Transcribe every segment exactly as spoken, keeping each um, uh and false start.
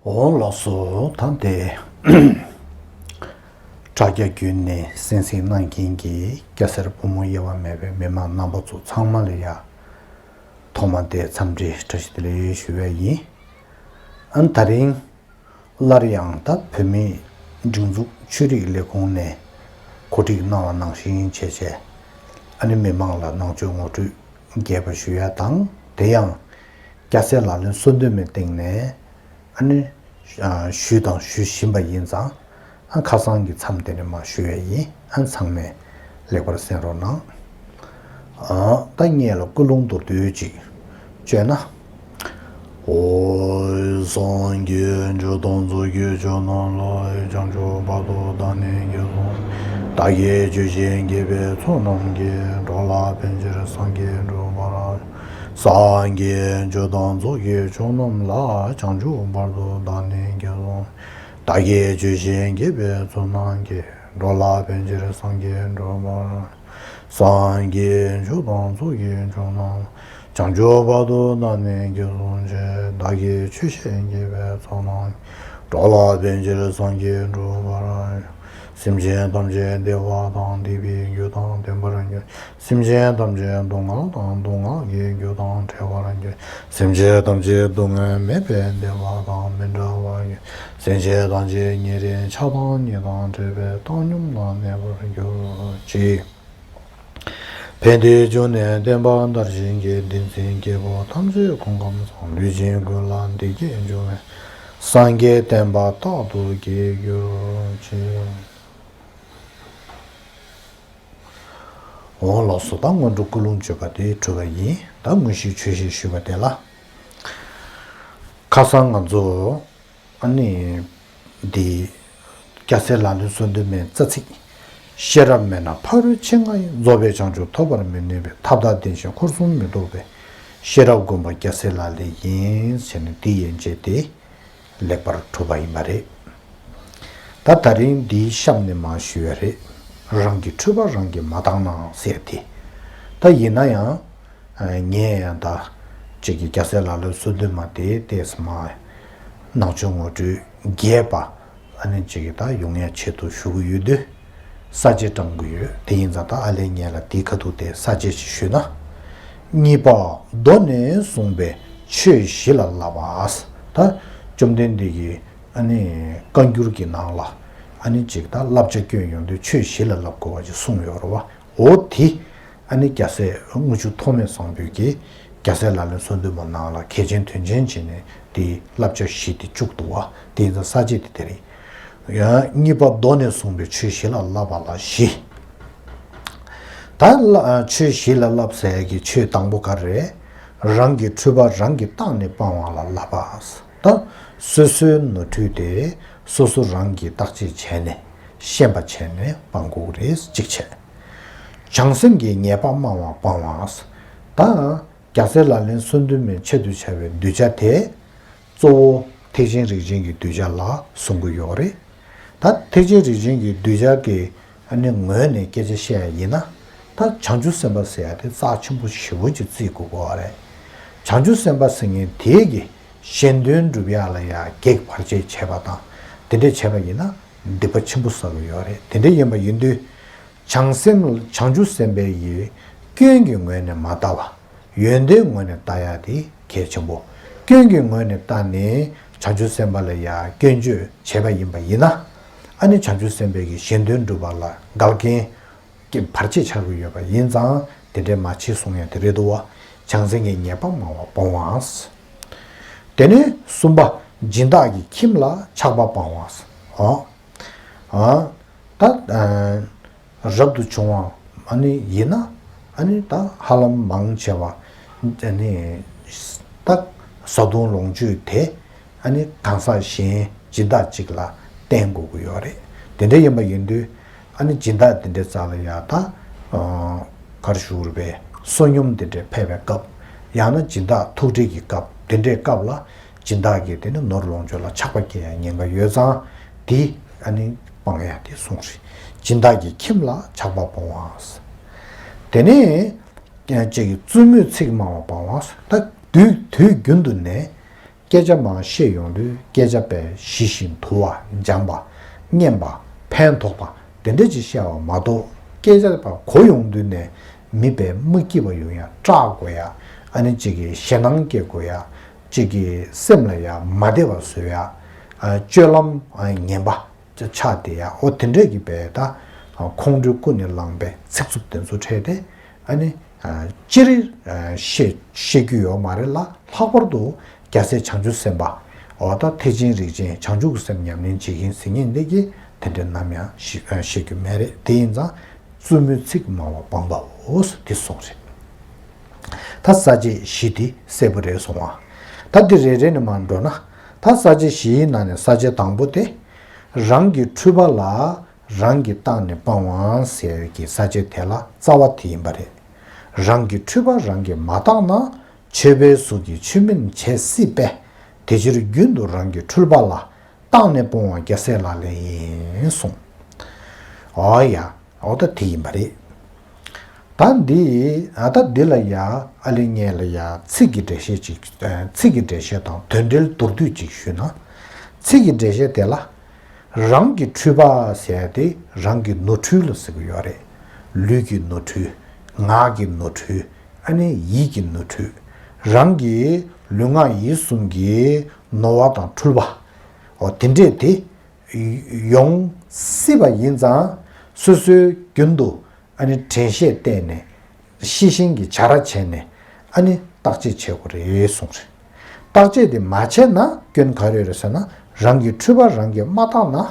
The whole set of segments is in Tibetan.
འོང་ལགས་སོ། ད་དེ་དྲ་རྒྱ་བརྒྱུད་ནས་གསན་གཟིགས་གནང་མཁན་གྱི་སྐྱ་སེར་ཕོ་མོ་དབྱེ་བ་མེད་པའི་མི་མང་རྣམ་པ་ཚོ་ཚང་མ་ལ་ཡ་ཐོག་མ་དེ་འཚམས་འདྲི་བཀྲ་ཤིས་བདེ་ལེགས་ཞུ་བ་ཡིན། ཨ་ནི་དེ་རིང་སླར་ཡང་ད་བོད་མིའི་སྒྲིག་འཛུགས་ཆོས་རིག་ལས་ཁུངས་ནས་གོ་སྒྲིག་གནང་བ་ནང་བཞིན་བྱས་བྱས། ཨ་ནི་མི་མང་ལ་ནང་ཆོས་ངོ་སྤྲོད་རྒྱས་པ་ཞུ་ཡ་དང་། དེ་ཡང་སྐྱ་སེར་ལག་ལེན་སོ་བདུན་མའི་སྟེང་ནས་ཨ་ནི་ཞུས་དང་ཞུ་བཞིན་པ་ཡིན་ཙང་། ཨ་ཁ་སང་གི་མཚམས་དེ་ནས་མར་ཞུ་ཡ་ཡིན། ཨ་ཚང་མས་ལེགས་པར་གསན་རོགས་གནང་། ཨ་ད་སྔོན་ལ་ཀུན་སློང་མདོར་བསྡུས་ཅིག་བརྗོད་ན། ཨོ། སངས་རྒྱས་ཆོས་དང་ཚོགས་ཀྱི་མཆོག་རྣམས་ལ། བྱང་ཆུབ་བར་དུ་བདག་ནི་དགེ་སློང་། བདག་གིས་ཆོས་བཞིན་བགྱིས་པའི་ཚོགས་རྣམས་ཀྱིས། འགྲོ་ལ་ཕན་ཕྱིར་སངས་རྒྱས་འགྲུབ་པར། སངས་རྒྱས་ཆོས་དང་ཚོགས་ཀྱི་མཆོག་རྣམས་ལ། བྱང་ཆུབ་བར་དུ་བདག་ནི་དགེ་སློང་། བདག་གིས་ཆོས་བཞིན་བགྱིས་པའི་ཚོགས་རྣམས་ཀྱིས། འགྲོ་ལ་ཕན་ཕྱིར་སངས་རྒྱས་འགྲུབ་པར། སངས་རྒྱས་ཆོས་དང་ཚོགས་ཀྱི་མཆོག་རྣམས། བྱང་ཆུབ་བར་དུ་བདག་ནི་དགེ་སློང་བྱེད། བདག་གིས་ཆོས་བཞིན་བགྱིས་པའི་ཚོགས་རྣམས། འགྲོ་ལ་ཕན་ཕྱིར་སངས་རྒྱས་འགྲུབ་པར། སེམས་ཅན་ཐམས་ཅད་བདེ་བ་དང་བདེ་བའི་རྒྱུ་དང་ལྡན་པར་འགྱུར། སེམས་ཅན་ཐམས་ཅད་སྡུག་བསྔལ་དང་སྡུག་བསྔལ་གྱི་རྒྱུ་དང་བྲལ་བར་འགྱུར། སེམས་ཅན་ཐམས་ཅད་སྡུག་བསྔལ་མེད་པའི་བདེ་བ་དང་མི་འབྲལ་བར་འགྱུར། སེམས་ཅན་ཐམས་ཅད་ཉེ་རིང་ཆགས་སྡང་གཉིས་དང་བྲལ་བའི་བཏང་སྙོམས་ལ་གནས་པར་འགྱུར་ཅིག། ཕན་བདེའི་འབྱུང་གནས་བསྟན་པ་དར་ཞིང་རྒྱས། བསྟན་འཛིན་སྐྱེས་བུ་ཐམས་ཅད་སྐུ་ཁམས་བཟང་། ལུས་ཅན་ཀུན་ལ་བདེ་སྐྱིད་འབྱུང་བའི། སངས་རྒྱས་བསྟན་པ་རྟག་ཏུ་རྒྱས་གྱུར་ཅིག། འོང་ལགས་སོ། ད་སྔོན་འགྲོ་ཀུན་སློང་བརྗོད་པ་དེ་གྲུབ་པ་ཡིན། ད་དངོས་གཞི་ཆོས་བཞིན་ཞུས་པ་དེ་ལ། ཁ་སང་ང་ཚོ་ཨ་ནི་འདི་སྐྱ་སེར་ལག་ལེན་སོ་བདུན་མའི་རྩ་ཚིག། ཤེས་རབ་མེད་ན་ཕ་རོལ་ཕྱིན་ལྔ་ཡི། རྫོགས་པའི་བྱང་ཆུབ་ཐོབ་པར་མི་ནུས་པས། ཐབས་དང་ལྡན་ཞིང་འཁོར་གསུམ་མི་ལྡོག་པའི། ཤེས་རབ་བསྒོམ་པ་སྐྱ་སེར་ལག་ལེན་ཡིན་ཟེར་ནས་འདི་ཡན་ཆད་དེ་ལེགས་པར་གྲུབ་པ་ཡིན་པ་རེད། ད་དེ་རིང་འདིའི་གཤམ་ནས་མར་ཞུ་ཡ་རེད། རང་གི་འཁྲུལ་པ་རང་གིས་མ་བཏང་ན་ཟེར་དེ། ད་ཡིན་ན་ཡང་། ངས་ཡང་ད་ཅིག་གི་སྐྱ་སེར་ལག་ལེན་སོ་བདུན་མ་དེ་ཏོག་ཙམ་མར་ནང་ཆོས་ངོ་སྤྲོད་རྒྱས་པ་ཨ་ནི་ཅིག་གི་ད་ཡོང་ཡ་ཆེད་དུ་ཞུ་གི་ཡོད་དུས། ས་བཅད་བགྲང་གི་ཡོད། དེ་ཡིན་ཙང་ད་ཨ་ལས་ངས་ལ་དེའི་ཁ་ཐུག་དེ་ས་བཅད་ཅིག་ཞུས་ན། གཉིས་པ་མདོ་ནས་གསུངས་པའི་ཆོས་བཞི་ལ་བསླབ་པ། ད་བཅོམ་ལྡན་འདས་ཀྱིས་ཨ་ནི་བཀའ་འགྱུར་གྱི་ནང་ལ་ཨ་ནི་ཅིག་ད་བསླབ་བྱ་བསྐྱོན་ཡོང་དུས་ཆོས་བཞི་ལ་བསླབ་དགོས་པ་ཅིག་གསུངས་ཡོད་རེད་བ། འོ་དེ་ཨ་ནི་སྐྱ་སེར་དངུལ་ཆུ་ཐོགས་མེད་བཟང་པོས་ཀྱིས་སྐྱ་སེར་ལག་ལེན་སོ་བདུན་པ་ནང་ལ་གལ་ཆེན་དོན་ཆེན་བྱས་ནས་དེའི་བསླབ་བྱ་བཞི་དེ་བཅུག་འདུག་བ། དེ་ཡིན་ཙང་ས་བཅད་དེ་དེ་རེད། ཡང་གཉིས་པ་མདོ་ནས་གསུངས་པའི་ཆོས་བཞི་ལ་བསླབ་པ་ལ་བཞི། ད་ལ་ཆོས་བཞི་ལ་བསླབ་ཟེར་ཡ་གི་ཆོས་དང་པོ་ག་རེ་རེད། རང་གི་འཁྲུལ་པ་རང་གིས་བརྟགས་ནས་སྤང་བ་ལ་བསླབ་པ། ད་སོ་སོའི་ནོར་འཁྲུལ་དེ་སོ་སོ་རང་གིས་བརྟག་དཔྱད་བྱས་ནས་ཤེས་པ་བྱས་ནས་སྤང་དགོས་རེད། གཅིག་བྱས། བྱང་སེམས་ཀྱི་ཉེས་པ་སྨྲ་བ་སྤང་བ། ད་སྐྱ་སེར་ལག་ལེན་སོ་བདུན་མའི་ཆེད་དུ་བྱ་བའི་གདུལ་བྱ་དེ་གཙོ་བོ་ཐེག་ཆེན་རིགས་ཅན་གྱི་གདུལ་བྱ་ལ་གསུང་གི་ཡོད་རེད། ད་ཐེག་ཆེན་རིགས་ཅན་གྱི་གདུལ་བྱ་གི་ཨ་ནི་ངོས་ནས་སྐད་ཆ་བཤད་ཡ་ཡིན་ན། ད་བྱང་ཆུབ་སེམས་དཔའ་ཟེར་ཡ་དེ་རྩ་ཆེན་པོ་ཞེ་པོ་ཅིག་བརྩི་དགོས་ཀྱི་ཡོད་རེད། བྱང་ཆུབ་སེམས་དཔའ་ཟེར་མཁན་དེ་གི་གཞན་དོན་སྒྲུབ་ཡ་ལ་ཡ་གེགས་བར་ཆད་བྱས་པ་དང་དེ་འདྲས་བྱས་པ་ཡིན་ན་སྡིག་པ་ཆེན་པོ་བསགས་ཀྱི་ཡོད་རེད། དེ་འདྲས་ཡིན་པ་ཡིན་དུས། བྱང་སེམས་བྱང་ཆུབ་སེམས་དཔའ་ཡི་སྐྱོན་གྱི་ངོས་ནས་མ་ལྟ་བ། ཡོན་ཏན་ངོས་ནས་ལྟ་ཡ་དེ་གལ་ཆེན་པོ། སྐྱོན་གྱི་ངོས་ནས་ལྟ་ནས་བྱང་ཆུབ་སེམས་དཔའ་ལ་ཡ་སྐྱོན་བརྗོད་བྱས་པ་ཡིན་པ་ཡིན་ན། ཨ་ནི་བྱང་ཆུབ་སེམས་དཔའི་གི་གཞན་དོན་སྒྲུབ་པ་ལ་འགལ་རྐྱེན་གྱི་བར་ཆད་ཆགས་ཀྱི་ཡོད་པ་ཡིན་ཙང་དེ་འདྲས་མ་བྱེད་གསུང་ཡ་དེ་རེད་འདུག་བ། བྱང་སེམས་ཀྱི་ཉེས་པ་སྨྲ་བ་སྤོང་བ། དེ་ནས་གསུམ་པ་སྦྱིན་བདག་གི་ཁྱིམ་ལ་ཆགས་པ་སྤང་བ། ཨོ། ཨ། ད་ཨ་རབ་ཏུ་བྱུང་བ་ཨ་ནི་ཡིན་ན་ཨ་ནི་ད་ཧ་ལམ་མང་ཆེ་བ་ཨ་ནི་ད་བཟའ་བཏུང་ལོངས་སྤྱོད་དེ་ཨ་ནི་གང་ཟག་གཞན་སྦྱིན་བདག་ཅིག་ལ་བརྟེན་དགོས་ཀྱི་ཡོད་རེད། དེ་འདྲ་ཡིན་པ་ཡིན་དུས་ཨ་ནི་སྦྱིན་བདག་དེ་འདྲའི་རྩ་ལ་ཡ་ད་ག་རེ་ཞུ་དགོས་རེད་པས། བསོད་སྙོམས་དེ་འདྲ་ཕེབས་པའི་སྐབས། ཡང་ན་སྦྱིན་བདག་ཐུགས་ཁྲལ་གྱི་སྐབས། དེ་འདྲའི་སྐབས་ལ་སྦྱིན་བདག་གིས་དེ་ནི་ནོར་ལོངས་སྤྱོད་ལ་ཆགས་པ་སྐྱེ་ཡ་ཉེན་ཁ་ཡོད་ཙང་། དེ་ཨ་ནི་སྤང་ཡ་དེ་གསུངས་རེད། སྦྱིན་བདག་གི་ཁྱིམ་ལ་ཆགས་པ་སྤོང་བ། དེ་ནས་ཅིག་གི་བཙུན་མོའི་ཚིག་སྨྲ་བ་སྤང་བ། ད་དུས་དུས་རྒྱུན་དུ་ནས་ སྐད་ཆ་མར་བཤད་ཡོང་དུས་སྐད་ཆ་པས་ཞི་ཞིང་དུལ་བ་འཇམ་པ་སྙན་པ་ཕན་ཐོགས་པ་དེ་འདྲ་ཅིག་བཤད་པ་མ་གཏོགས། སྐད་ཆ་པ་གོ་ཡོང་དུས་ནས་མི་པས་མི་སྐྱིད་པ་ཡོང་ཡ་སྐྲག་དགོས་ཡ། ཨ་ནི་གཅིག་གི་ཞེད་སྣང་སྐྱེ་དགོས་ཡ། གཅིག་གི་སེམས་ལ་ཡ་མ་བདེ་བ་བཟོ་ཡ། ཨ་སྤྱོད་ལམ་ཨ་ངན་པ་ཆགས་བསྡད་ཡ། འོ་དེ་འདྲས་ཀྱི་པས་ད་ཁོང་ཁྲོའི་ཀུན་ནས་བསླངས་པའི་ཚིག་རྩུབ་དེ་ཚོ་འཕྲད་དེ། ཨ་ནི་ཨ་སྤྱིར་ཨ་བཤད་བཤད་རྒྱུ་ཡོད་མ་རེད་ལ། ལྷག་པར་དུ་རྒྱལ་སྲས་བྱང་ཆུབ་སེམས་དཔའ། འོ་ད་ཐེག་ཆེན་རིགས་ཅན་བྱང་ཆུབ་ཀྱི་སེམས་ཉམས་ལེན་བྱེད་མཁན་ཟེར་མཁན་འདི་གིས་དེ་འདྲ་ནམ་ཡང་བཤད་ཨ་བཤད་རྒྱུ་མེད་རེད། དེ་ཡིན་ཙང་རྩུབ་མོའི་ཚིག་སྨྲ་བ་སྤངས་པའོ་དེ་གསུངས་རེད། ད་ས་བཅད་བཞི་དེ་གསལ་པོ་རེད་སོང་བ། ད་འདི་རེ་རེ་ནས་མར་འགྲོ་ན། ད་ས་བཅད་བཞིའི་ནང་ནས་ས་བཅད་དང་པོ་དེ། རང་གི་འཁྲུལ་པ་ལ་རང་གིས་བརྟགས་ནས་སྤང་བ་ཟེར་གྱི་ས་བཅད་དེ་ལ་རྩ་བ་དེ་ཡིན་པ་རེད། རང་གི་འཁྲུལ་པ་རང་གིས་མ་བརྟགས་ན། ཆོས་པའི་གཟུགས་ཀྱིས་ཆོས་མིན་བྱེད་སྲིད་པས། དེ་ཕྱིར་རྒྱུན་དུ་རང་གི་འཁྲུལ་པ་ལ། བརྟགས་ནས་སྤོང་བ་རྒྱལ་སྲས་ལག་ལེན་ཡིན་གསུངས། འོ་ཡ། འོ་ད་དེ་ཡིན་པ་རེད། ད་འདི་ཨ་ད་འདི་ལ་ཡ་ཨ་ལི་ངས་ལ་ཡ་ཚིག་གི་འགྲེལ་བཤད་ཅིག་ཚིག་གི་འགྲེལ་བཤད་དང་དོན་འགྲེལ་མདོར་བསྡུས་ཅིག་ཞུས་ན། ཚིག་གི་འགྲེལ་བཤད་དེ་ལ། རང་གི་འཁྲུལ་པ་ཟེར་ཏེ་རང་གི་ནོར་འཁྲུལ་ལ་ཟེར་གི་ཡོད་རེད། ལུས་ཀྱི་ནོར་འཁྲུལ། ངག་གི་ནོར་འཁྲུལ། ཨ་ནི་ཡིད་ཀྱི་ནོར་འཁྲུལ། རང་གི་ལུས་ངག་ཡིད་གསུམ་གྱི་ནོར་བ་དང་འཁྲུལ་པ། འོ་དེ་འདྲས་དེ་ཡོང་སྲིད་པ་ཡིན་ཙང་། སོ་སོའི་རྒྱུན་དུ་ཨ་ནི་དྲན་ཤེས་བསྟེན་ནས། ཤེས་བཞིན་གྱི་བྱ་ར་བྱས་ནས་ཨ་ནི་བརྟག་དཔྱད་བྱེད་དགོས་རེད་གསུངས་རེད། བརྟག་དཔྱད་དེ་མ་བྱས་ན་སྐྱོན་ག་རེ་ཡོད་རེད་ཟེར་ན། རང་གི་འཁྲུལ་པ་རང་གིས་མ་བརྟགས་ན།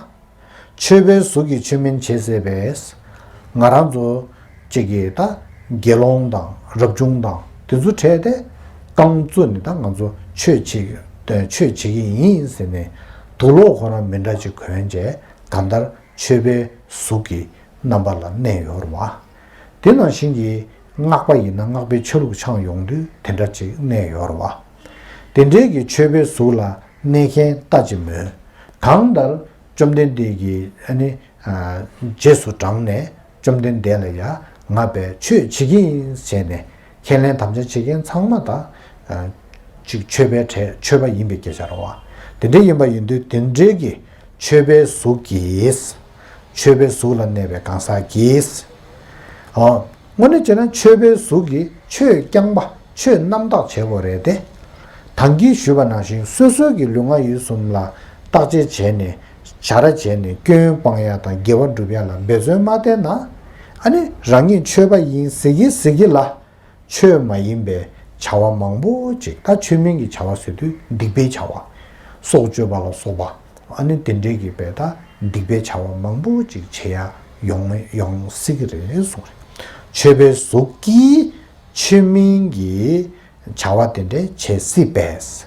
ཆོས་པའི་གཟུགས་ཀྱིས་ཆོས་མིན་བྱེད་ཟེར་བས། ང་རང་ཚོ་གཅིག་གིས་ད་དགེ་སློང་དང་རབ་བྱུང་དང་དེ་ཚོ་ཁྲིད་དེ་རྐང་བཙུགས་ནས་ད་ང་ཚོ་ཆོས་བྱེད་ཆོས་བྱེད་ཀྱི་ཡིན་ཟེར་ནས་དུག་ལོག་ཁོ་རང་མི་འདྲ་ཅིག་གོན་བྱས་གང་ལྟར་ཆོས་པའི་གཟུགས་ཀྱི་རྣམ་པ་ལ་གནས་ཡོད་རེད་བ། དེ་ནང་བཞིན་གྱི་སྔགས་པ་ཡིན་ན་སྔགས་པའི་ཆ་ལུགས་འཆང་ཡོང་དུས་དེ་འདྲ་ཅིག་གནས་ཡོད་རེད་བ། དེ་འདྲའི་གི་ཆོས་པའི་གཟུགས་ལ་གནས་མཁན་ལྟ་ཅི་སྨོས། གང་ལྟར་བཅོམ་ལྡན་འདས་ཀྱིས་ཨ་ནི་ཨ་རྗེས་སུ་འབྲངས་ནས་བཅོམ་ལྡན་འདས་ལ་ཡ་ང་པས་ཆོས་བྱེད་ཀྱི་ཡིན་ཟེར་ནས་ཁས་ལེན་དམ་བཅའ་བྱེད་མཁན་ཚང་མ་ད་ཨ་ཅིག་ཆོས་པའི་གྲས་ཆོས་པ་ཡིན་པའི་སྐད་ཆ་རེད་བ། དེ་འདྲ་ཡིན་པ་ཡིན་དུས་དེ་འདྲའི་གི་ཆོས་པའི་གཟུགས་ཀྱིས། ཆོས་པའི་གཟུགས་ལ་གནས་པའི་གང་ཟག་གིས། ཨོ། དངོས་གནས་བྱས་ན་ཆོས་པའི་གཟུགས་ཀྱིས་ཆོས་རྐྱང་པ་ཆོས་རྣམ་དག་བྱེད་དགོས་རེད་དེ། ད་གིན་ཞུས་པ་ནང་བཞིན་སོ་སོ་གི་ལུས་ངག་ཡིད་གསུམ་ལ་བརྟག་དཔྱད་བྱས་ནས་བྱ་ར་བྱས་ནས་སྐྱོན་སྤང་ཡ་དང་དགེ་བ་སྒྲུབ་ཡ་ལ་འབད་བརྩོན་མ་བསྟེན་ན། ཨ་ནི་རང་ཉིད་ཆོས་པ་ཡིན་ཟེར་གི་ཟེར་གི་ལ། ཆོས་མ་ཡིན་པའི་བྱ་བ་མང་པོ་ཅིག་ད་ཆོས་མིན་གྱི་བྱ་བ་ཟེར་དུས་སྡིག་པའི་བྱ་བ། སྲོག་གཅོད་པ་ལ་སོགས་པ། ཨ་ནི་དེ་འདྲའི་གི་བས་ད་སྡིག་པའི་བྱ་བ་མང་པོ་ཅིག་བྱེད་ཡ་ཡོང་ཡོང་སྲིད་ཀྱི་རེད་གསུངས་རེད། ཆོས་པའི་གཟུགས་ཀྱིས་ཆོས་མིན་གྱི་བྱ་བ་དེ་འདྲའི་བྱེད་སྲིད་པས།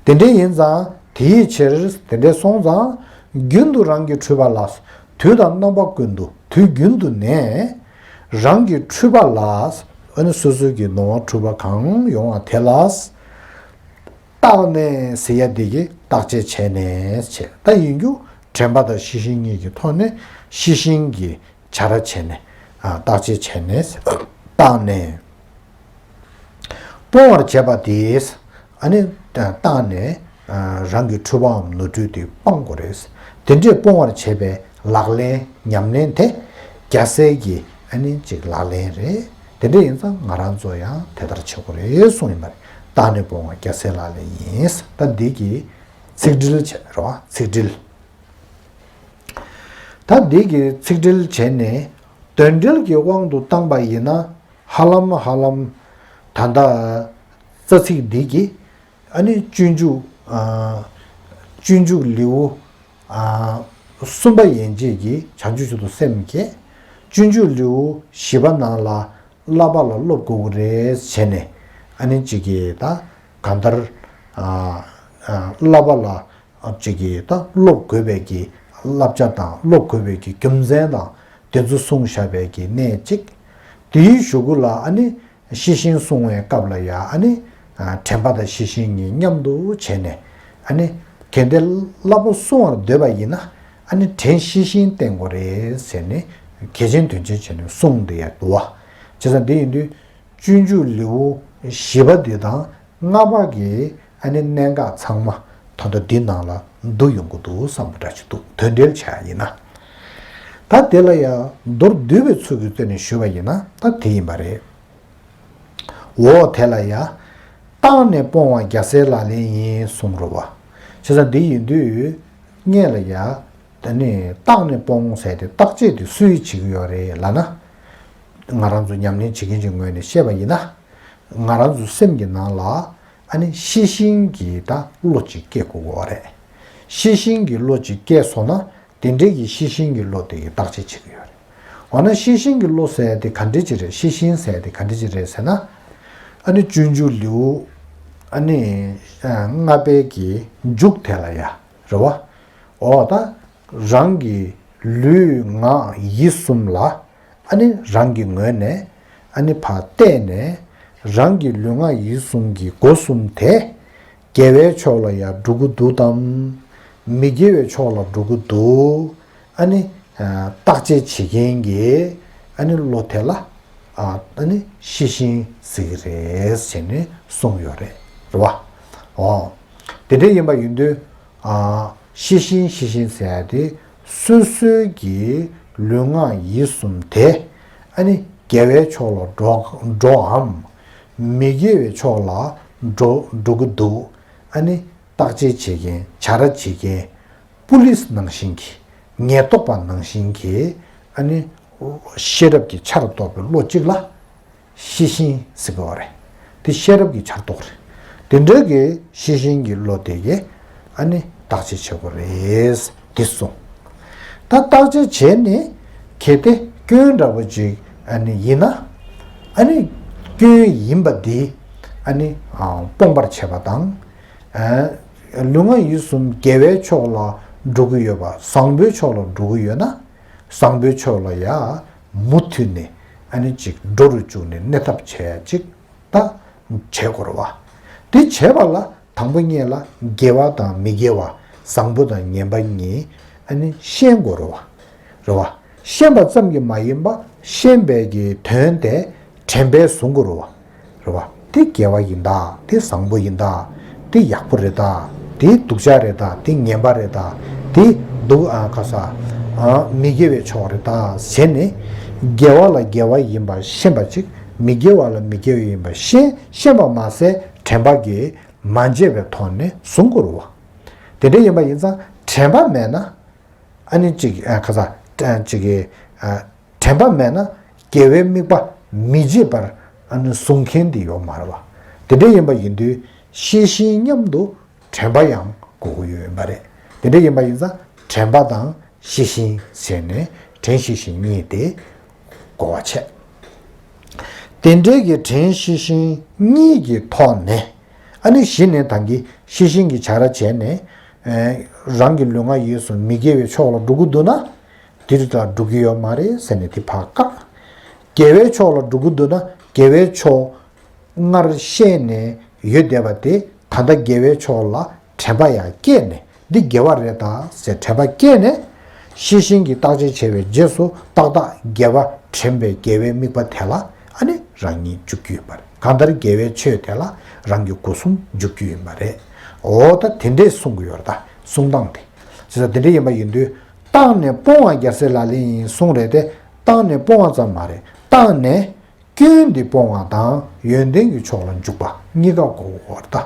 དེ་འདྲའི་ཡིན་ཙང་དེའི་ཕྱིར་དེ་འདྲའི་སོང་ཙང་རྒྱུན་དུ་རང་གི་འཁྲུལ་པ་ལ། དུས་དང་རྣམ་པ་ཀུན་ཏུ་དུས་རྒྱུན་དུ་ནས། རང་གི་འཁྲུལ་པ་ལ། ཨ་ནི་སོ་སོ་གི་ནོར་བ་འཁྲུལ་པ་གང་ཡོང་བ་དེ་ལ། བརྟགས་ནས་ཟེར་ཡ་དེ་གི་བརྟག་དཔྱད་བྱས་ནས་བྱས་ད་ཡིན་རྒྱུ། དྲན་པ་དང་ཤེས་བཞིན་གཉིས་ཀྱི་ཐོག་ནས་ཤེས་བཞིན་གྱི་བྱ་ར་བྱས་ནས། ཨ་བརྟག་དཔྱད་བྱས་ནས། བརྟགས་ནས། སྤོང་བར་བྱེད་པ་དེས། ཨ་ནི་བརྟགས་ནས་རང་གི་འཁྲུལ་པའམ་ནོར་འཁྲུལ་དེ་སྤང་དགོས་རེད། དེ་འདྲས་སྤོང་བར་བྱེད་པའི་ལག་ལེན་ཉམས་ལེན་དེ་རྒྱལ་སྲས་ཀྱི་ཨ་ནི་ཅིག་ལག་ལེན་རེད། དེ་འདྲས་ཡིན་ཙང་ང་རང་ཚོ་ཡང་དེ་ལྟར་བྱེད་དགོས་རེད་གསུངས་ཡིན་པ་རེད། བརྟགས་ནས་སྤོང་བ་རྒྱལ་སྲས་ལག་ལེན་ཡིན། ད་འདི་གི་ཚིག་འགྲེལ་བྱས་རོགས་ཚིག་འགྲེལ། ད་འདི་གི་ཚིག་འགྲེལ་བྱས་ནས་དོན་འགྲེལ་གྱི་དབང་དུ་བཏང་པ་ཡིན་ན། ཧ་ལམ་ཧ་ལམ་ད་ལྟ་རྩ་ཚིག་འདི་གི་ཨ་ནི་སྤྱོད་འཇུག་ཨ་སྤྱོད་འཇུག་ལེའུ་ཨ་གསུམ་པ་ཡན་ཆད་ཀྱི་བྱང་ཆུབ་མཆོག་ཏུ་སེམས་བསྐྱེད། སྤྱོད་འཇུག་ལེའུ་བཞི་པ་ནང་ལ་བསླབ་པ་ལ་སློབ་དགོས་ཀྱི་རེད་བྱས་ནས། ཨ་ནི་གཅིག་གིས་ད་གང་ལྟར་ཨ་ཨ་བསླབ་པ་ལ། ཨ་ཅིག་གིས་ད་སློབ་དགོས་པའི་གི་བསླབ་བྱ་དང་སློབ་དགོས་པའི་གི་རྒྱུ་མཚན་དང་དེ་ཚོ་གསུངས་བཞག་པའི་གི་གནད་གཅིག་དེའི་གཞུག་གུ་ལ་ཨ་ནི་ཤེས་བཞིན་བསྲུང་བའི་སྐབས་ལ་ཡ་ཨ་ནི་ཨ་དྲན་པ་དང་ཤེས་བཞིན་གཉིས་མཉམ་དུ་བྱས་ནས། ཨ་ནི་གལ་ཏེ་བསླབ་པ་བསྲུང་བར་འདོད་པ་ཡིན་ན་ཨ་ནི་དྲན་ཤེས་བཞིན་བསྟེན་དགོས་རེད་ཟེར་ནས་གལ་ཆེན་དོན་ཆེན་བྱས་ནས་གསུངས་བསྡད་ཡ་འདུག་བ། བྱས་ཙང་དེ་ཡིན་དུས། སྤྱོད་འཇུག་ལེའུ་བཞི་པ་འདི་དང་ལྔ་པ་གི་ ཨ་ནི་གནད་འགག་ཚང་མ་ད་ལྟ་འདི་ནང་ལ་འདུ་ཡོང་གི་འདུག་བསམ་པ་འདྲ་ཞིག་འདུག་དོན་འགྲེལ་བྱས་ཡིན་ན། ད་དེ་ལ་ཡང་མདོར་བསྡུས་པའི་ཚུལ་གྱིས་བརྩིས་ནས་ཞུས་པ་ཡིན་ན་ད་དེ་ཡིན་པ་རེད། འོ་དེ་ལ་ཡང་། བརྟགས་ནས་སྤོང་བ་རྒྱལ་སྲས་ལག་ལེན་ཡིན་གསུངས་རེད་བ། བྱས་ཙང་འདི་ཡིན་དུས། སྔོན་ལ་ཡང་། ད་ནི་བརྟགས་ནས་སྤོང་ཟེར་ཏེ་བརྟག་དཔྱད་དེ་སུས་བྱེད་ཀྱི་ཡོད་རེད་ལབ་ན། ང་རང་ཚོ་ཉམས་ལེན་བྱེད་མཁན་གྱི་ངོས་ནས་བཤད་པ་ཡིན་ན། ང་རང་ཚོ་སེམས་ཀྱི་ནང་ལ་ཨ་ནི་ཤེས་བཞིན་གྱི་ད་བློ་གཅིག་སྐྱེ་དགོས་ཀྱི་ཡོད་རེད། ཤེས་བཞིན་གྱི་བློ་གཅིག་སྐྱེས་སོང་ན་དེ་འདྲའི་གི་ཤེས་བཞིན་གྱི་བློ་དེ་གི་བརྟག་དཔྱད་བྱེད་ཀྱི་ཡོད་རེད། འོ་ན་ཤེས་བཞིན་གྱི་བློ་ཟེར་ཡ་དེ་ག་འདྲ་ཅིག་རེད། ཤེས་བཞིན་ཟེར་ཡ་དེ་ག་འདྲ་ཅིག་རེད་ཟེར་ན། ཨ་ནི་སྤྱོད་འཇུག་ལེའུ་ཨ་ནི་ལྔ་པའི་གི་མཇུག་དེ་ལ་ཡ་རེད་བ། འོ་ད་རང་གི་ལུས་ངག་ཡིད་གསུམ་ལ་ཨ་ནི་རང་གི་ངོས་ནས་ཨ་ནི་ཕར་བལྟས་ནས་རང་གི་ལུས་ངག་ཡིད་གསུམ་གྱི་སྒོ་གསུམ་དེ་དགེ་བའི་ཕྱོགས་ལ་ཡང་འགྲོ་གི་འདུག་དམ། མི་དགེ་བའི་ཕྱོགས་ལ་འགྲོ་གི་འདུག་ཨ་ནི་བརྟག་དཔྱད་བྱེད་མཁན་གྱི་ཨ་ནི་བློ་དེ་ལ་ཨ་ནི་ཤེས་བཞིན་ཟེར་གྱི་རེད་ཟེར་ནས་གསུངས་ཡོད་རེད། རེད་བ། འོ། དེ་འདྲ་ཡིན་པ་ཡིན་དུས། ཨ། ཤེས་བཞིན་ཤེས་བཞིན་ཟེར་ཡ་དེ་སོ་སོའི་གི་ལུས་ངག་ཡིད་གསུམ་དེ་ཨ་ནི་དགེ་བའི་ཕྱོགས་ལ་འགྲོ་འགྲོའམ། མི་དགེ་བའི་ཕྱོགས་ལ་འགྲོ་འགྲོ་གི་འདུག་ཨ་ནི་བརྟག་དཔྱད་བྱེད་མཁན། བྱ་ར་བྱེད་མཁན། པུ་ལིས་ནང་བཞིན་གྱི། ཉེན་རྟོག་པ་ནང་བཞིན་གྱི་ཨ་ནི་ཤེས་རབ་ཀྱི་ཆར་གཏོགས་པའི་བློ་གཅིག་ལ། ཤེས་བཞིན་ཟེར་གྱི་ཡོད་རེད། དེ་ཤེས་རབ་ཀྱི་ཆར་གཏོགས་རེད། དེ་འདྲ་གི་ཤེས་བཞིན་གྱི་བློ་དེ་གིས་ཨ་ནི་བརྟག་དཔྱད་བྱེད་དགོས་རེད། དེ་གསུངས། ད་བརྟག་དཔྱད་བྱས་ནས་གལ་ཏེ་སྐྱོན་འདྲ་པོ་ཅིག་ཨ་ནི་ཡིན་ན། ཨ་ནི་སྐྱོན་ཡིན་པ་དེ་ཨ་ནི་ཨ་སྤོང་བར་བྱེད་པ་དང་། ཨ་ལུས་ངག་ཡིད་གསུམ་དགེ་བའི་ཕྱོགས་ལ་འགྲོ་གི་ཡོད་པ། བཟང་པོའི་ཕྱོགས་ལ་འགྲོ་གི་ཡོད་ན། བཟང་པོའི་ཕྱོགས་ལ་ཡ་མུ་མཐུད་ནས་ཨ་ནི་ཅིག་འགྲོ་རུ་བཅུག་ནས་གནས་ཐབས་བྱས་ཅིག་ད་བྱེད་དགོས་རེད་བ། དེ་བྱེད་པ་ལ་དང་པོ་ཉིད་ལ་དགེ་བ་དང་མི་དགེ་བ། བཟང་པོ་དང་ངན་པ་གཉིས་ཨ་ནི་ཤེས་དགོས་རེད་བ། རེད་བ། ཤེས་པ་ཙམ་གྱིས་མ་ཡིན་པ་ཤེས་པའི་གི་དོན་དེ་དྲན་པས་བཟུང་དགོས་རེད་བ། རེད་བ། དེ་དགེ་བ་ཡིན་ད། དེ་བཟང་པོ་ཡིན་ད། དེ་ཡག་པོ་རེད་ད། དེ་སྡུག་ཅག་རེད་ད། དེ་ངན་པ་རེད་ད། དེ་སྡུག་ཨ་ཁ་ས་ཨ་མི་དགེ་བའི་ཕྱོགས་རེད་ད་ཟེར་ནས། དགེ་བ་ལ་དགེ་བ་ཡིན་པ་ཤེས་པ་ཅིག་མི་དགེ་བ་ལ་མི་དགེ་བ་ཡིན་པ་ཤེས་ཤེས་པ་མ་ཟད་དྲན་པ་གིས་མ་བརྗེད་པའི་ཐོག་ནས་བཟུང་དགོས་རེད་བ། དེ་འདྲ་ཡིན་པ་ཡིན་ཙང་དྲན་པ་མེད་ན། ཨ་ནི་གཅིག་ཨ་ཁ་ས་ཨ་གཅིག་གི་ཨ་དྲན་པ་མེད་ན་དགེ་བའི་དམིགས་པ་མི་བརྗེད་པར་ཨ་ནི་བཟུང་མཁན་དེ་ཡོད་མ་རེད་བ། དེ་འདྲ་ཡིན་པ་ཡིན་དུས་ཤེས་བཞིན་མཉམ་དུ་དྲན་པ་ཡང་དགོས་ཀྱི་ཡོད་ཡིན་པ་རེད། དེ་འདྲ་ཡིན་པ་ཡིན་ཙང་དྲན་པ་དང་ཤེས་བཞིན་ཟེར་ནས་དྲན་ཤེས་བཞིན་གཉིས་དེ་གོ་བ་བྱས། དེ་འདྲའི་གི་དྲན་ཤེས་བཞིན་གཉིས་ཀྱི་ཐོག་ནས་ཨ་ནི་གཞི་ནས་ད་གིན་ཤེས་བཞིན་གྱི་བྱ་ར་བྱས་ནས། ཨེ། རང་གི་ལུས་ངག་ཡིད་གསུམ་མི་དགེ་བའི་ཕྱོགས་ལ་འགྲོ་གི་འདུག་ན། དེ་རིགས་ལ་འགྲོ་གི་ཡོད་མ་རེད་ཟེར་ནས་དེ་ཕར་བཀག་དགེ་བའི་ཕྱོགས་ལ་འགྲོ་གི་འདུག་ན་དགེ་བའི་ཕྱོགས་སྔར་བཤད་ནས་ཡོད་བསྡད་པ་དེ་ད་ལྟ་དགེ་བའི་ཕྱོགས་ལ་དྲན་པ་ཡང་སྐྱེས་ནས་འདི་དགེ་བ་རེད་ད་ཟེར་དྲན་པ་སྐྱེས་ནས། ཤེས་བཞིན་གྱི་བརྟག་དཔྱད་བྱས་པའི་རྗེས་སུ་ཏག་ཏག་དགེ་བ་དྲན་པའི་དགེ་བའི་དམིགས་པ་དེ་ལ་ཨ་ནི་རང་ཉིད་འཇུག་རྒྱུ་ཡིན་པ་རེད། གང་ལྟར་དགེ་བའི་ཆོས་དེ་ལ་རང་གི་སྒོ་གསུམ་འཇུག་རྒྱུ་ཡིན་པ་རེད། འོ་ད་དེ་འདྲས་གསུང་གི་ཡོད་རེད་ད། གསུང་སྟངས་དེ། བྱས་ཙང་དེ་འདྲས་ཡིན་པ་ཡིན་དུས་བརྟགས་ནས་སྤོང་བ་རྒྱལ་སྲས་ལག་ལེན་ཡིན་གསུང་རེད་དེ། བརྟགས་ནས་སྤོང་བ་ཙམ་མ་རེད། བརྟགས་ནས་སྐྱོན་འདི་སྤོང་བ་དང་ཡོན་ཏན་གྱི་ཕྱོགས་ལ་འཇུག་པ་གཉིས་ཀ་གོ་དགོས་པ་རེད་ད།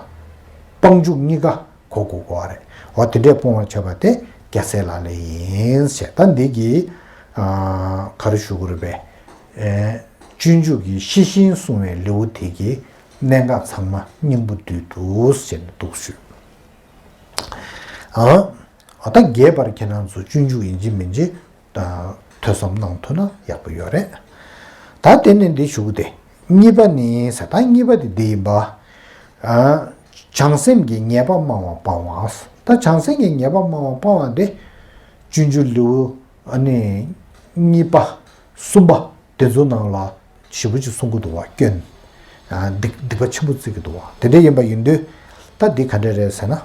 སྤང་འཇུག་གཉིས་ཀ་གོ་དགོས་པ་རེད། འོ་དེ་འདྲས་སྤོང་བར་བྱེད་པ་དེ་རྒྱལ་སྲས་ལག་ལེན་ཡིན་ཟེར། ད་འདི་གི་ཨ་ག་རེ་ཞུ་དགོས་རེད་པས། ཨེ། སྤྱོད་འཇུག་གི་ཤེས་བཞིན་གསུང་བའི་ལེའུ་དེ་གི་གནད་འགག་ཚང་མ་སྙིང་པོ་བསྡུས་འདུག་ཟེར་ནས་འདུག་ཞུ། ཨ། ད་རྒྱས་པར་ཁྱེད་རང་ཚོ་སྤྱོད་འཇུག་ཡིན་གཅིག་མིན་གཅིག་ཐོས་བསམ་གནང་ཐུབ་ན་ཡག་པོ་ཡོད་རེད། ད་དེ་ནས་འདི་ཞུ་གི་དེ། གཉིས་པ་ནི་ཟེར། ད་གཉིས་པ་དེ་འདི་ཡིན་པ། ཨ། བྱང་སེམས་ཀྱི་ཉེས་པ་སྨྲ་བ་སྤང་བ། ད་བྱང་སེམས་ཀྱི་ཉེས་པ་སྨྲ་བ་སྤང་བ་དེ། སྤྱོད་འཇུག་ལེའུ་ཨ་ནི་གཉིས་པ། གསུམ་པ། དེ་ཚོ་ནང་ལ་ཞེ་པོ་ཅིག་གསུང་གི་འདུག་བ། སྐྱོན། ཨ། སྡིག་སྡིག་པ་ཆེན་པོ་བརྩི་གི་འདུག་བ། དེ་འདྲ་ཡིན་པ་ཡིན་དུས་ད་འདི་ག་འདྲ་རེད་ཟེར་ན།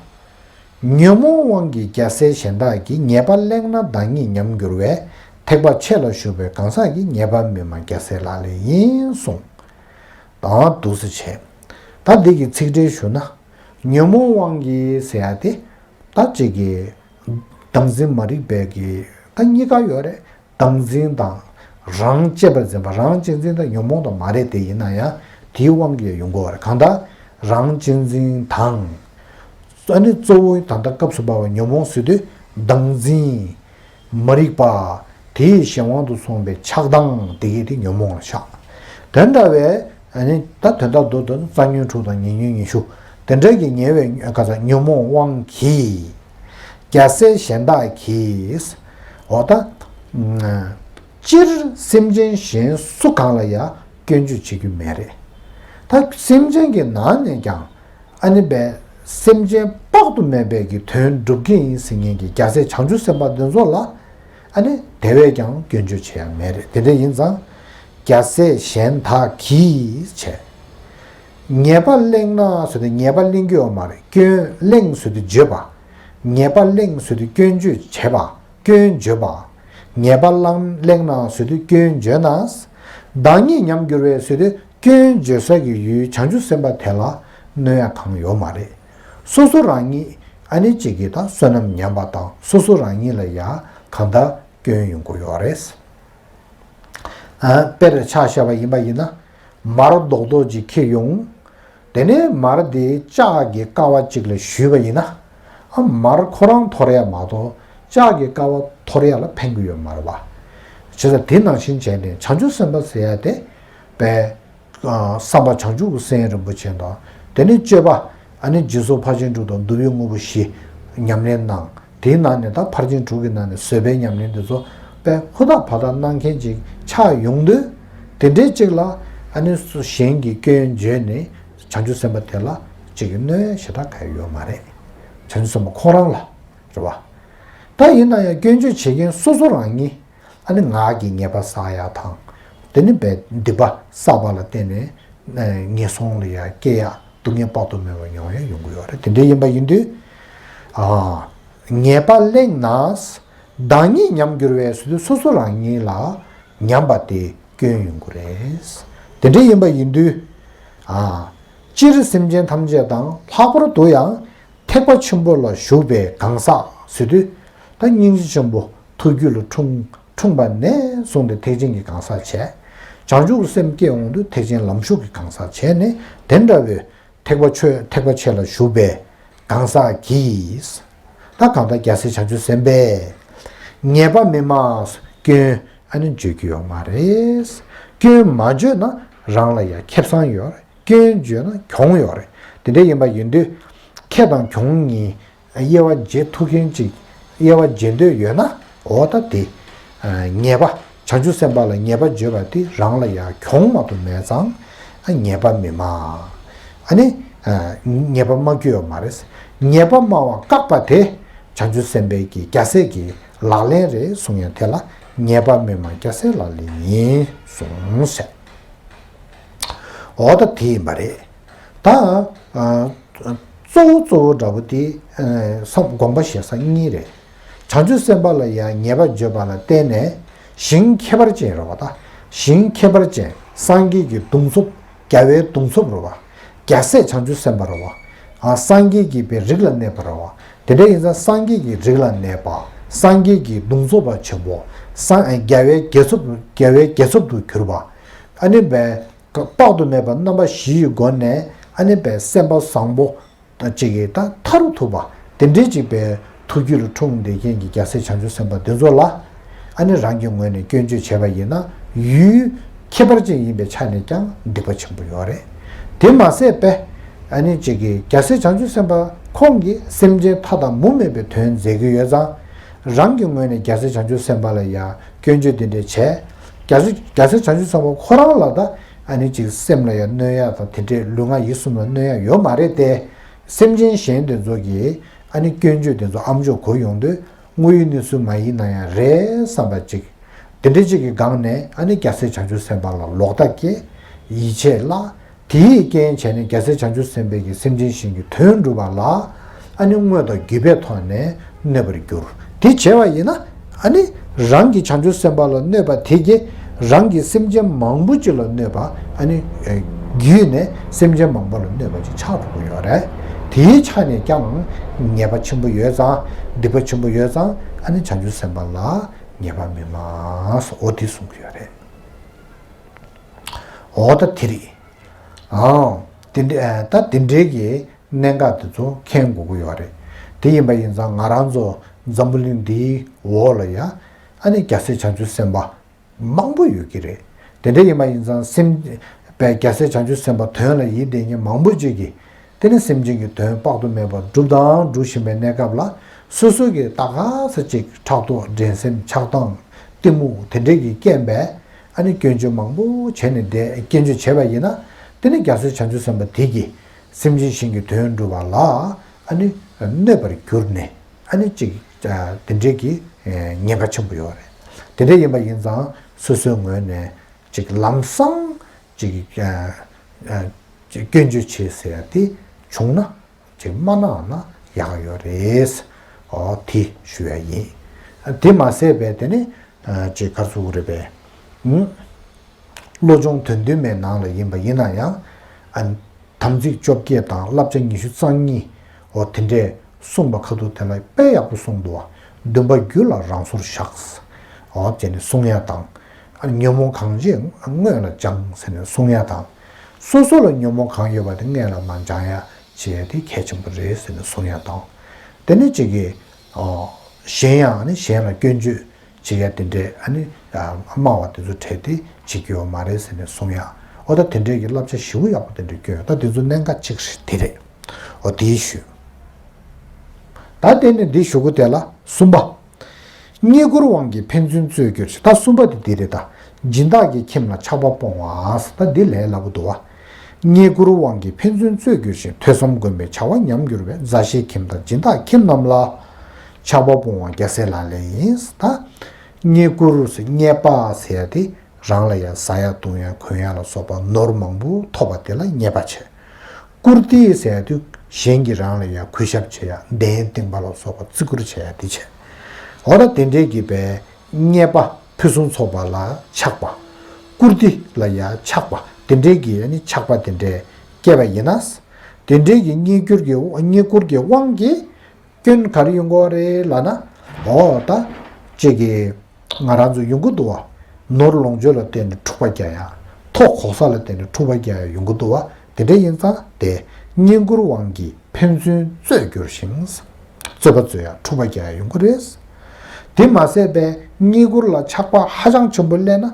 ཉོན་མོངས་དབང་གིས་རྒྱལ་སྲས་གཞན་དག་གི། ཉེས་པ་གླེང་ན་བདག་ཉིད་ཉམས་འགྱུར་བས། ཐེག་པ་ཆེ་ལ་ཞུགས་པའི་གང་ཟག་གི། ཉེས་པ་མི་སྨྲ་རྒྱལ་སྲས་ལག་ལེན་ཡིན་གསུངས། དང་འདུག་སེ་བྱས། ད་འདི་གི་ཚིག་འགྲེལ་ཞུ་ན། ཉོན་མོངས་དབང་གིས་ཟེར་ཡ་དེ་ད་ཅིག་གི་བདག་འཛིན་མ་རིག་པའི་གི་ད་གཉིས་ཀ་ཡོད་རེད། བདག་འཛིན་དང་རང་གཅེས་པར་འཛིན་པ། རང་གཅེས་འཛིན་དང་ཉོན་མོངས་དང་མ་རེད་དེ། ཡིན་ན་ཡང་དེའི་དབང་གིས་ཡོང་གི་ཡོད་རེད། གང་ལྟར་རང་གཅེས་འཛིན་དང་། ཨ་ནི་གཙོ་བོ་ད་ལྟ་སྐབས་སུ་བབས་པ་ཉོན་མོངས་ཟེར་དུས་བདག་འཛིན་མ་རིག་པ། དེའི་གཞན་དབང་དུ་སོང་བའི་ཆགས་སྡང་དེ་གས་དེ་ཉོན་མོངས་ལ་བཞག་དེ་འདྲ་བའི་ཨ་ནི་ད་དོན་དག་མདོར་བསྡུ་ན་རྩ་ཉོན་དྲུག་དང་ཉེ་ཉོན་ཉི་ཤུ། དེ་འདྲ་གི་ཉེ་བའི་ག་ས་ཉོན་མོངས་དབང་གིས། རྒྱལ་སྲས་གཞན་དག་གིས། འོ་ད། སྤྱིར་སེམས་ཅན་གཞན་སུ་གང་ལ་ཡང་སྐྱོན་བརྗོད་བྱེད་རྒྱུ་མེད་རེད། ད་སེམས་ཅན་གྱི་ནང་ནས་ཀྱང་ཨ་ནི་བས་སེམས་ཅན་དཔག་ཏུ་མེད་པའི་གི་དོན་སྒྲུབ་ཀྱི་ཡིན་ཟེར་མཁན་གྱི་རྒྱལ་སྲས་བྱང་ཆུབ་སེམས་དཔའ་འདི་ཚོ་ལ་ཨ་ནི་དེ་བས་ཀྱང་སྐྱོན་བརྗོད་བྱེད་ཡ་མེད་རེད། དེ་འདྲ་ཡིན་ཙང་རྒྱལ་སྲས་གཞན་དག་གིས་བྱས། ཉེས་པ་གླེང་ན་ཟེར་དུས་ཉེས་པ་གླེང་རྒྱུ་ཡོད་མ་རེད། སྐྱོན་གླེང་ཟེར་དུས་བརྗོད་པ། ཉེས་པ་གླེང་ཟེར་དུས་སྐྱོན་བརྗོད་བྱེད་པ། སྐྱོན་བརྗོད་པ། ཉེས་པ་གླེང་གླེང་ན་ཟེར་དུས་སྐྱོན་བརྗོད་ན། བདག་ཉིད་ཉམས་འགྱུར་བས་ཟེར་དུས་སྐྱོན་བརྗོད་ས་གི་ཡུལ་བྱང་ཆུབ་སེམས་དཔའ་དེ་ལ་གནོད་ཡ་གང་ཡོད་མ་རེད། སོ་སོ་རང་ཉིད་ཨ་ནི་གཅིག་གིས་ད་བསོད་ནམས་ཉམས་པ་དང་སོ་སོ་རང་ཉིད་ལ་ཡ་གང་ལྟར་སྐྱོན་ཡོང་གི་ཡོད་རེད། ཨ། དཔེར་ཆ་བཞག་པ་ཡིན་པ་ཡིན་ན། མར་རྡོག་རྡོག་ཅིག་འཁྱེར་ཡོང་། དེ་ནས་མར་དེ་ལྕགས་ཀྱི་ཀ་བ་ཅིག་ལ་གཞུས་པ་ཡིན་ན། ཨ། མར་ཁོ་རང་འཐོར་ཡ་མ་གཏོགས་ལྕགས་ཀྱི་ཀ་བ་འཐོར་ཡ་ལ་ཕན་གྱི་ཡོད་མ་རེད་པ། བྱས་ཙང་དེ་ནང་བཞིན་བྱས་ནས་བྱང་ཆུབ་སེམས་དཔའ་ཟེར་ཡ་དེ་དཔེ། ཨ། བསམ་པ་བྱང་ཆུབ་ཀྱི་སེམས་རིན་པོ་ཆེ་དང་། དེ་ནས་སྤྱོད་པ་ཨ་ནི་སྦྱིན་སོགས་ཕར་ཕྱིན་དྲུག་དང་བསྡུ་བའི་དངོས་པོ་བཞི་ཉམས་ལེན་གནང་། དེའི་ནང་ནས་ད་ཕར་ཕྱིན་དྲུག་གི་ནང་ནས་བཟོད་པའི་ཉམས་ལེན་དེ་ཚོ་དཔེ་ཧུར་ཐག་ཕར་ཐག་གནང་མཁན་ཅིག་ཆགས་ཡོང་དུས། དེ་འདྲའི་ཅིག་ལ་ཨ་ནི་གཞན་གྱི་སྐྱོན་བརྗོད་ནས་བྱང་ཆུབ་སེམས་དཔའ་དེ་ལ་ཅིག་གི་གནོད་ཞེ་དྲག་ག་ཡོད་མ་རེད། བྱང་ཆུབ་སེམས་དཔའ་ཁོ་རང་ལ་རེད་པ། ད་ཡིན་ན་ཡང་སྐྱོན་བརྗོད་བྱེད་མཁན་སོ་སོ་རང་ཉིད། ཨ་ནི་ངག་གི་ཉེས་པ་བསགས་ཡ་དང་། དེ་ནི་བས་སྡིག་པ་བསགས་པ་ལ་བརྟེན་ནས་ངན་སོང་ལ་ཡ་སྐྱེ་ཡ། སྡུག་བསྔལ་དཔག་ཏུ་མེད་པ་མྱོང་ཡ་ཡོང་གི་ཡོད་རེད། དེ་འདྲ་ཡིན་པ་ཡིན་དུས། ཨ། ཉེས་པ་གླེང་ན། བདག་ཉིད་ཉམས་འགྱུར་བས་ཟེར་དུས་སོ་སོ་རང་ཉིད་ལ་ཉམས་པ་དེ་སྐྱོན་ཡོང་གི་རེད། དེ་འདྲ་ཡིན་པ་ཡིན་དུས། ཨ། སྤྱིར་སེམས་ཅན་ཐམས་ཅད་དང་ལྷག་པར་དུ་ཡང་། ཐེག་པ་ཆེན་པོ་ལ་ཞུགས་པའི་གང་ཟག་ཟེར་དུས། ད་སྙིང་རྗེ་ཆེན་པོ་ཐུགས་རྒྱུད་ལ་འཁྲུངས་འཁྲུངས་པ་ནས་བཟུང་སྟེ་ཐེག་ཆེན་གྱི་གང་ཟག་བྱས། བྱང་ཆུབ་ཀྱི་སེམས་སྐྱེ་འོང་དུས་ཐེག་ཆེན་ལམ་ཞུགས་ཀྱི་གང་ཟག་བྱས་ནས། དེ་འདྲ་བའི་ཐེག་པ་ཆོས་ཐེག་པ་ཆེ་ལ་ཞུགས་པའི་གང་ཟག་གིས། ད་གང་ལྟར་རྒྱལ་སྲས་བྱང་ཆུབ་སེམས་དཔས། ཉེས་པ་མི་སྨྲ། སྐྱོན་ཨ་ནི་བརྗོད་ཀྱི་ཡོད་མ་རེད། སྐྱོན་མ་བརྗོད་ན་རང་ལ་ཡང་ཁེ་བཟང་ཡོད་རེད། སྐྱོན་བརྗོད་ན་གྱོང་ཡོད་རེད། དེ་འདྲ་ཡིན་པ་ཡིན་དུས། ཁེ་དང་གྱོང་གཉིས་དབྱེ་བ་འབྱེད་ཐུབ་མཁན་ཅིག་དབྱེ་བ་འབྱེད་འདོད་ཡོད་ན། འོ་ད་དེ། ཉེས་པ། བྱང་ཆུབ་སེམས་དཔའ་ལ་ཉེས་པ་བརྗོད་པ་དེ་རང་ལ་ཡང་གྱོང་མ་གཏོགས་མེད་ཙང་། ཉེས་པ་མི་སྨྲ། ཨ་ནི། ཉེས་པ་སྨྲ་རྒྱུ་ཡོད་མ་རེད། ཉེས་པ་སྨྲ་བ་བཀག་པ་དེ། བྱང་ཆུབ་སེམས་དཔའི་གི་རྒྱལ་སྲས་ཀྱི་ལག་ལེན་རེད་གསུང་ཡང་དེ་ལ་ཉེས་པ་མི་སྨྲ་རྒྱལ་སྲས་ལག་ལེན་ཡིན་གསུངས་ཟེར། འོ་ད་དེ་ཡིན་པ་རེད། ད། ཨ། གཙོ་བོ་གཙོ་བོ་འདྲ་པོ་དེ། ཨ། བསམ་དགོངས་པ་བཞེས་ས་གཉིས་རེད། བྱང་ཆུབ་སེམས་དཔའ་ལ་ཡང་ཉེས་པ་བརྗོད་པ་ལ་བརྟེན་ནས་ཞིང་ཁྱད་པར་ཅན་རེད་པ། ད་ཞིང་ཁྱད་པར་ཅན་སངས་རྒྱས་ཀྱི་གདུང་འཚོབ། རྒྱལ་བའི་གདུང་འཚོབ་རེད་པ། རྒྱལ་སྲས་བྱང་ཆུབ་སེམས་དཔའ་རེད་པ། ཨ། སངས་རྒྱས་ཀྱི་པའི་རིགས་ལ་གནས་པ་རེད་པ། དེ་འདྲ་ཡིན་ཙང་སངས་རྒྱས་ཀྱི་རིགས་ལ་གནས་པ། སངས་རྒྱས་ཀྱི་གདུང་འཚོབ་པ་ཆེན་པོ། སངས་རྒྱལ་བའི་རྒྱལ་ཚབ་རྒྱལ་བའི་རྒྱལ་ཚབ་ཏུ་གྱུར་པ། ཨ་ནི་བས། དཔག་ཏུ་མེད་པ་རྣམ་པ་བཞི་ཡི་སྒོ་ནས་ཨ་ནི་བས་སེམས་པ་བཟང་པོ་ཅིག་གིས་ད་མཐར་ཐུག་པ་དེ་འདྲའི་ཅིག་པའི་ཐུགས་རྒྱུད་ལ་འཁྲུངས་བསྡད་མཁན་གྱི་རྒྱལ་སྲས་བྱང་ཆུབ་སེམས་དཔའ་འདི་ཚོ་ལ་ཨ་ནི་རང་གི་ངོས་ནས་སྐྱོན་བརྗོད་བྱས་པ་ཡིན་ན་ཡུལ་ཁྱད་པར་ཅན་ཡིན་པའི་ཆ་ནས་ཀྱང་སྡིག་པ་ཆེན་པོ་ཡོད་རེད། དེ་མ་ཟད་པས་ཨ་ནི་ཅིག་གིས་རྒྱལ་སྲས་བྱང་ཆུབ་སེམས་དཔའ་ཁོང་གིས་སེམས་ཅན་མཐའ་དག་མུ་མེད་པའི་དོན་མཛད་ཀྱི་ཡོད་ཙང་། རང་གི་ངོས་ནས་རྒྱལ་སྲས་བྱང་ཆུབ་སེམས་དཔའ་ལ་ཡང་སྐྱོན་བརྗོད་དེ་འདྲས་བྱས། རྒྱལ་སྲས་རྒྱལ་སྲས་བྱང་ཆུབ་སེམས་དཔའ་ཁོ་རང་ལ་ད་ཨ་ནི་ཅིག་སེམས་ལ་ཡང་གནོད་ཡ་དང་དེ་འདྲས་ལུས་ངག་ཡིད་གསུམ་ལ་གནོད་ཡ་ཡོད་མ་རེད་དེ། སེམས་ཅན་གཞན་དེ་ཚོ་གིས་ཨ་ནི་སྐྱོན་བརྗོད་དེ་ཚོ་ཨ་མཆོག་གོ་ཡོང་དུས་དངོས་ཡོད་གནས་ཚུལ་མ་ཡིན་ན་ཡང་རེད་བསམ་པ་ཅིག་དེ་འདྲས་ཅིག་གི་སྒང་ནས་ཨ་ནི་རྒྱལ་སྲས་བྱང་ཆུབ་སེམས་དཔའ་ལ་ལོག་ལྟ་སྐྱེ། ཡིད་ཆེས་བརླག་དེའི་རྐྱེན་བྱས་ནས་རྒྱལ་སྲས་བྱང་ཆུབ་སེམས་དཔའི་གི་སེམས་ཅན་གཞན་གྱི་དོན་སྒྲུབ་པ་ལ་ཨ་ནི་དངོས་དང་བརྒྱུད་པའི་ཐོག་ནས་གནོད་པར་འགྱུར། དེ་བྱས་པ་ཡིན་ན་ཨ་ནི་རང་གི་བྱང་ཆུབ་སེམས་དཔའ་ལ་གནོད་པ་དེ་གིས་རང་གི་སེམས་ཅན་མང་པོ་ཅིག་ལ་གནོད་པ་ཨ་ནི་བརྒྱུད་ནས་སེམས་ཅན་མང་པོ་ལ་གནོད་པ་ཅིག་ཆགས་འགྲོ་གི་ཡོད་རེད། དེའི་ཆ་ནས་ཀྱང་ཉེས་པ་ཆེན་པོ་ཡོད་ཙང་། སྡིག་པ་ཆེན་པོ་ཡོད་ཙང་། ཨ་ནི་བྱང་ཆུབ་སེམས་དཔའ་ལ་ཉེས་པ་མི་མང་། འོ་དེ་གསུང་གི་ཡོད་རེད། འོ་ད་དེ་རེད། ཨང་། དེ་འདྲ་ད་དེ་འདྲའི་གི་གནད་འགག་དེ་ཚོ་མཁྱེན་དགོས་ཀྱི་ཡོད་རེད། དེ་ཡིན་པ་ཡིན་ཙང་ང་རང་ཚོ་འཛམ་བུ་གླིང་འདིའི་འོག་ལ་ཡ། ཨ་ནི་རྒྱལ་སྲས་བྱང་ཆུབ་སེམས་དཔའ་མང་པོ་ཡོད་ཀྱི་རེད། དེ་འདྲ་ཡིན་པ་ཡིན་ཙང་སེམས་པའི་རྒྱལ་སྲས་བྱང་ཆུབ་སེམས་དཔའ་དོན་ལ་ཡིད་བདེ་མཁན་མང་པོ་ཅིག་གིས། དེ་ནི་སེམས་ཅན་གྱི་དོན་དཔག་ཏུ་མེད་པ་བསྒྲུབས་དང་སྒྲུབ་བཞིན་པའི་གནས་སྐབས་ལ། སོ་སོ་གི་ད་ག་ས་ཅིག་ཕྲག་དོག་འགྲན་སེམས་ཆགས་སྡང་གཏི་མུག་དེ་འདྲས་ཀྱི་རྐྱེན་པས། ཨ་ནི་སྐྱོན་བརྗོད་མང་པོ་བྱས་ནས་བསྡད། སྐྱོན་བརྗོད་བྱས་པ་ཡིན་ན། དེ་ནི་རྒྱལ་སྲས་བྱང་ཆུབ་སེམས་དཔའ་དེ་གིས་སེམས་ཅན་གཞན་གྱི་དོན་སྒྲུབ་པ་ལ་ཨ་ནི་གནོད་པར་གྱུར་ནས། ཨ་ནི་ཅིག་དེ་འདྲས་ཀྱི་ཉེན་ཁ་ཆེན་པོ་ཡོད་རེད། དེ་འདྲས་ཡིན་པ་ཡིན་ཙང་སོ་སོའི་ངོས་ནས་ཅིག་ལམ་སང་ཅིག་ཅིག་སྐྱོན་བརྗོད་བྱེད་ཟེར་ཡ་དེ་བྱུང་ན། ཅིག་མ་གནང་ན་ཡག་ཡོད་རེད། འོ་དེ་ཞུ་ཡ་ཡིན། དེ་མ་ཟད་པའི་དེ་ནི་ཅིག་ག་རེ་ཟེར་དགོས་རེད་པས། བློ་སྦྱོང་དོན་བདུན་མའི་ནང་ལ་ཡིན་པ་ཡིན་ན་ཡང་། ཨ། དམ་ཚིག་བཅོ་བརྒྱད་དང་བསླབ་བྱ་ཉི་ཤུ་རྩ་གཉིས། འོ་དེ་འདྲས་གསུངས་པ་ཁ་ཐུག་དེ་ལ་དཔེ་ཡག་པོ་གསུངས་འདུག་བ། འདུན་པ་རྒྱུད་ལ་རང་སོར་བཞག། འོ་བྱས་ནས་གསུང་ཡ་དང་། ཨ། ཉོན་མོངས་གང་ཆེ་སྔོན་ལ་སྦྱང་ཟེར་ནས་གསུང་ཡ་དང་། སོ་སོ་ལ་ཉོན་མོངས་གང་ཡོད་པ་དེ་སྔོན་ལ་མ་སྦྱང་ཡ་བྱེད་ཡ་དེ་གལ་ཆེན་པོ་རེད་ཟེར་ནས་གསུང་ཡ་དང་། དེ་ནས་ཅིག་གིས། འོ། གཞན་ཡང་ནི་གཞན་ལ་སྐྱོན་བརྗོད་བྱེད་ཡ་དེ་འདྲས་ཨ་ནི་སྨྲ་བ་དེ་ཚོ་བྲལ་ཏེ་བྱེད་རྒྱུ་ཡོད་མ་རེད་ཟེར་ནས་གསུང་ཡ། འོ་ད་དེ་འདྲས་ཀྱི་བསླབ་བྱ་ཞེ་པོ་ཡག་པོ་དེ་འདྲས་སྐྱོན་ཡོད། ད་དེ་ཚོ་གནད་འགག་གཅིག་རེད། དེ་རེད། འོ་དེའི་ཞུ། ད་དེ་ནི་འདི་ཞུ་གི་དེ་ལ་གསུམ་པ། རྙེད་བཀུར་དབང་གིས་ཕན་ཚུན་རྩོད་གྱུར་ཞིང་། ད་གསུམ་པ་དེ་འདི་རེད་ད། སྦྱིན་བདག་གི་ཁྱིམ་ལ་ཆགས་པ་སྤོང་བ། ད་འདི་ལས་སླ་པོ་འདུག་བ། རྙེད་བཀུར་དབང་གིས་ཕན་ཚུན་རྩོད་གྱུར་ཞིང་། ཐོས་བསམ་སྒོམ་པའི་བྱ་བ་ཉམས་འགྱུར་བས། མཛའ་བཤེས་ཁྱིམ་དང་སྦྱིན་བདག་ཁྱིམ་རྣམས་ལ། ཆགས་པ་སྤོང་བ་རྒྱལ་སྲས་ལག་ལེན་ཡིན། ད། རྙེད་བཀུར་ཟེར་རྙེད་པ་ཟེར་ཡ་དེ་རང་ལ་ཡ་ཟ་ཡ་བཏུང་ཡ་གོན་ཡ་ལ་སོགས་པ་ནོར་མང་པོ་ཐོབ་པ་དེ་ལ་རྙེད་པ་བྱས། བཀུར་སྟི་ཟེར་ཡ་དེ་གཞན་གྱིས་རང་ལ་ཡ་གུས་ཞབས་བྱེད་ཡ། གདན་བཏིང་པ་ལ་སོགས་པ་བརྩི་བཀུར་བྱེད་ཡ་དེ་བྱས། འོ་ན་དེ་འདྲའི་གི་བའི་རྙེད་པ། ཕུན་སུམ་ཚོགས་པ་ལ་ཆགས་པ། བཀུར་སྟི་ལ་ཡང་ཆགས་པ། དེ་འདྲའི་གི་ཨ་ནི་ཆགས་པ་དེ་འདྲའི་སྐྱེས་པ་ཡིན་ན། དེ་འདྲའི་གི་རྙེད་བཀུར་གྱི་རྙེད་བཀུར་གྱི་དབང་གིས་སྐྱོན་ག་རེ་ཡོང་གི་ཡོད་རེད་ལབ་ན། འོ་ད་ཅིག་གི་ང་རང་ཚོ་ཡོང་གི་འདུག་བ། ནོར་ལོངས་སྤྱོད་ལ་བརྟེན་ནས་འཁྲུག་པ་རྒྱག་ཡ། མཐོ་གོ་ས་ལ་བརྟེན་ནས་འཁྲུག་པ་རྒྱག་ཡ་ཡོང་གི་འདུག་བ། དེ་འདྲ་ཡིན་ཙང་དེ་རྙེད་བཀུར་དབང་གིས་ཕན་ཚུན་རྩོད་འགྱུར་ཞིང་། རྩོད་པ་རྩོད་ཡ་འཁྲུག་པ་རྒྱག་ཡ་ཡོང་གི་རེད། དེ་མ་ཟད་པའི་རྙེད་བཀུར་ལ་ཆགས་པ་ཧ་ཅང་ཆེན་པོ་སླེབས་ན།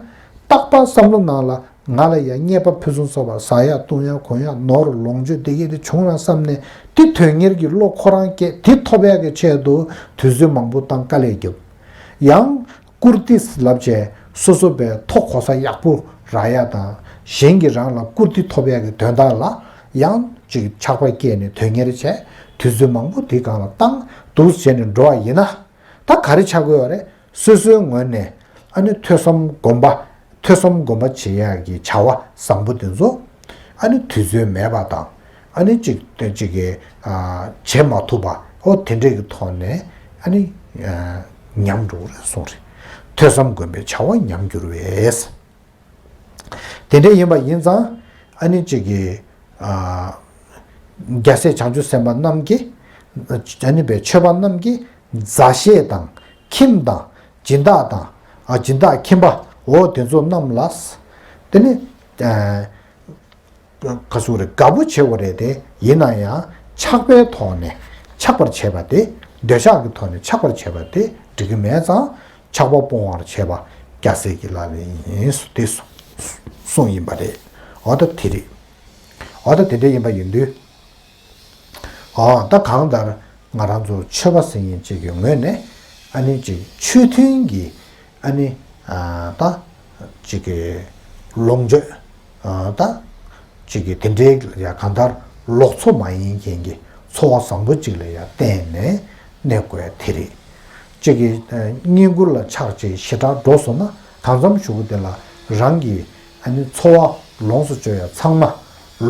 རྟག་པར་བསམ་བློ་ནང་ལ་ང་ལ་ཡང་རྙེད་པ་ཕུན་སུམ་ཚོགས་པ་ཟ་ཡ་བཏུང་ཡ་གོན་ཡ་ནོར་ལོངས་སྤྱོད་དེ་གས་དེ་བྱུང་ན་བསམ་ནས་དེ་དོན་གཉེར་གྱི་བློ་ཁོ་རང་སྐྱེས། དེ་ཐོབ་ཡ་གི་ཆེད་དུ་དུས་ཚོད་མང་པོ་བཏང་དཀའ་ལས་རྒྱབ། ཡང་བཀུར་སྟི་ལབ་བྱས་སོ་སོ་པའི་མཐོ་གོ་ས་ཡག་པོ་རག་ཡ་དང་གཞན་གྱིས་རང་ལ་བཀུར་སྟི་ཐོབ་ཡ་གི་དོན་དག་ལ་ཡང་ཅིག་ཆགས་པ་སྐྱེས་ནས་དོན་གཉེར་བྱས། དུས་ཚོད་མང་པོ་དེ་སྒང་ལ་བཏང་འདུག་བྱས་ནས་འགྲོ་བ་ཡིན་ན། ད་ག་རེ་ཆགས་ཀྱི་ཡོད་རེད། སོ་སོའི་ངོས་ནས་ཨ་ནི་ཐོས་བསམ་སྒོམ་པ། ཐོས་བསམ་སྒོམ་པ་བྱེད་ཡག་གི་བྱ་བ་བཟང་པོ་དེ་ཚོ་ཨ་ནི་དུས་ཚོད་མེད་པ་དང་། ཨ་ནི་ཅིག་ཅིག་གི་ཨ་བྱེད་མ་ཐུབ་པ། ཨོ་དེ་འདྲས་ཀྱི་ཐོག་ནས་ཨ་ནི་ཨ་ཉམས་འགྲོ་གི་རེད་གསུངས་རེད། ཐོས་བསམ་སྒོམ་པའི་བྱ་བ་ཉམས་འགྱུར་བས། དེ་འདྲ་ཡིན་པ་ཡིན་ཙང་ཨ་ནི་ཅིག་གི་ཨ་རྒྱལ་སྲས་བྱང་ཆུབ་སེམས་དཔའ་རྣམས་ཀྱིས། ཨ་ནི་པའི་ཆོས་པ་རྣམས་ཀྱིས་མཛའ་བཤེས་དང་ཁྱིམ་དང་སྦྱིན་བདག་དང་། ཨ་སྦྱིན་བདག་ཁྱིམ་པ་འོ་དེ་ཚོ་རྣམས་ལ། དེ་ནི་ཨ་ག་ཟེར་དགོས་རེད། དགའ་པོ་བྱེད་དགོས་རེད་དེ། ཡིན་ན་ཡང་ཆགས་པའི་ཐོག་ནས་ཆགས་པར་བྱེད་པ་དེ། འདོད་ཆགས་ཀྱི་ཐོག་ནས་ཆགས་པར་བྱེད་པ་དེ་འགྲིག་གི་མེད་ཙང་། ཆགས་པ་སྤོང་བར་བྱེད་པ་རྒྱལ་སྲས་ཀྱི་ལག་ལེན་ཡིན་ཟེར་ཏེ་གསུངས་ཡིན་པ་རེད། འོ་ད་དེ་རེད། འོ་ད་དེ་འདྲ་ཡིན་པ་ཡིན་དུས། འོ་ད་གང་ལྟར་ང་རང་ཚོ་ཆོས་པ་ཟེར་མཁན་ཅིག་གི་ངོས་ནས་ཨ་ནི་ཅིག་ཆོས་མཐུན་གྱི་ཨ་ནི་ཨ་ད་ཅིག་གི་ལོངས་སྤྱོད། ཨ་ད་ཅིག་གི་དེ་འདྲའི་ཡ་གང་ལྟར་ལོག་འཚོ་མ་ཡིན་མཁན་གྱི་འཚོ་བ་བཟང་པོ་ཅིག་ལ་ཡ་བརྟེན་ནས་གནས་དགོས་དེ་རེད། གཅིག་གིས་ཨ་བསྙེན་བཀུར་ལ་ཆགས་བྱས་ཞེ་དྲག་འགྲོ་སོང་ན། གང་འཚམ་ཞུ་གི་དེ་ལ་རང་གི་ཨ་ནི་འཚོ་བ་ལོངས་སུ་སྤྱོད་ཡ་ཚང་མ་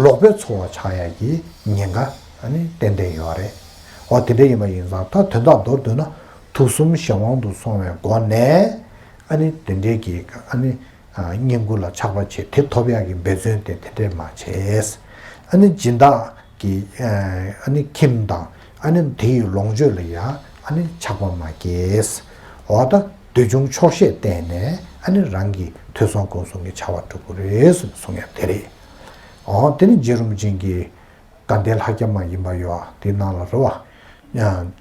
ལོག་པའི་འཚོ་བ་ཆགས་ཡ་གི་ཉེན་ཁ་ཨ་ནི་ཏན་ཏན་ཡོད་རེད། འོ་དེ་འདྲ་ཡིན་པ་ཡིན་ཙང་། ད་དོན་དག་མདོར་བསྡུས་ན་དུག་གསུམ་གཞན་དབང་དུ་སོང་བའི་སྒོ་ནས་ཨ་ནི་དེ་འདྲའི་གི་ཨ་ནི་ཨ་བསྙེན་བཀུར་ལ་ཆགས་པ་བྱས། དེ་ཐོབ་ཡ་གི་འབད་བརྩོན་དེ་དེ་འདྲས་མ་བྱས། ཨ་ནི་སྦྱིན་བདག་ གི་ཨ་ནི་ཁྱིམ་དང་ཨ་ནི་དེ་ཡི་ལོངས་སྤྱོད་ལ་ཡང་ཨ་ནི་ཆགས་པ་མ་སྐྱེས། འོ་ད་འདོད་ཆུང་ཆོག་ཤེས་བསྟེན་ནས་ཨ་ནི་རང་གི་ཐོས་བསམ་སྒོམ་གསུམ་གྱི་བྱ་བ་སྒྲུབ་དགོས་རེད་གསུངས་ཡ་དེ་རེད། འོ་དེ་ནི་རྗེ་རིན་པོ་ཆེ་གི་དགའ་ལྡན་ལྷ་བརྒྱ་མ་ཡིན་པ་ཡོད་དེ་ནང་ལ་རེད་བ།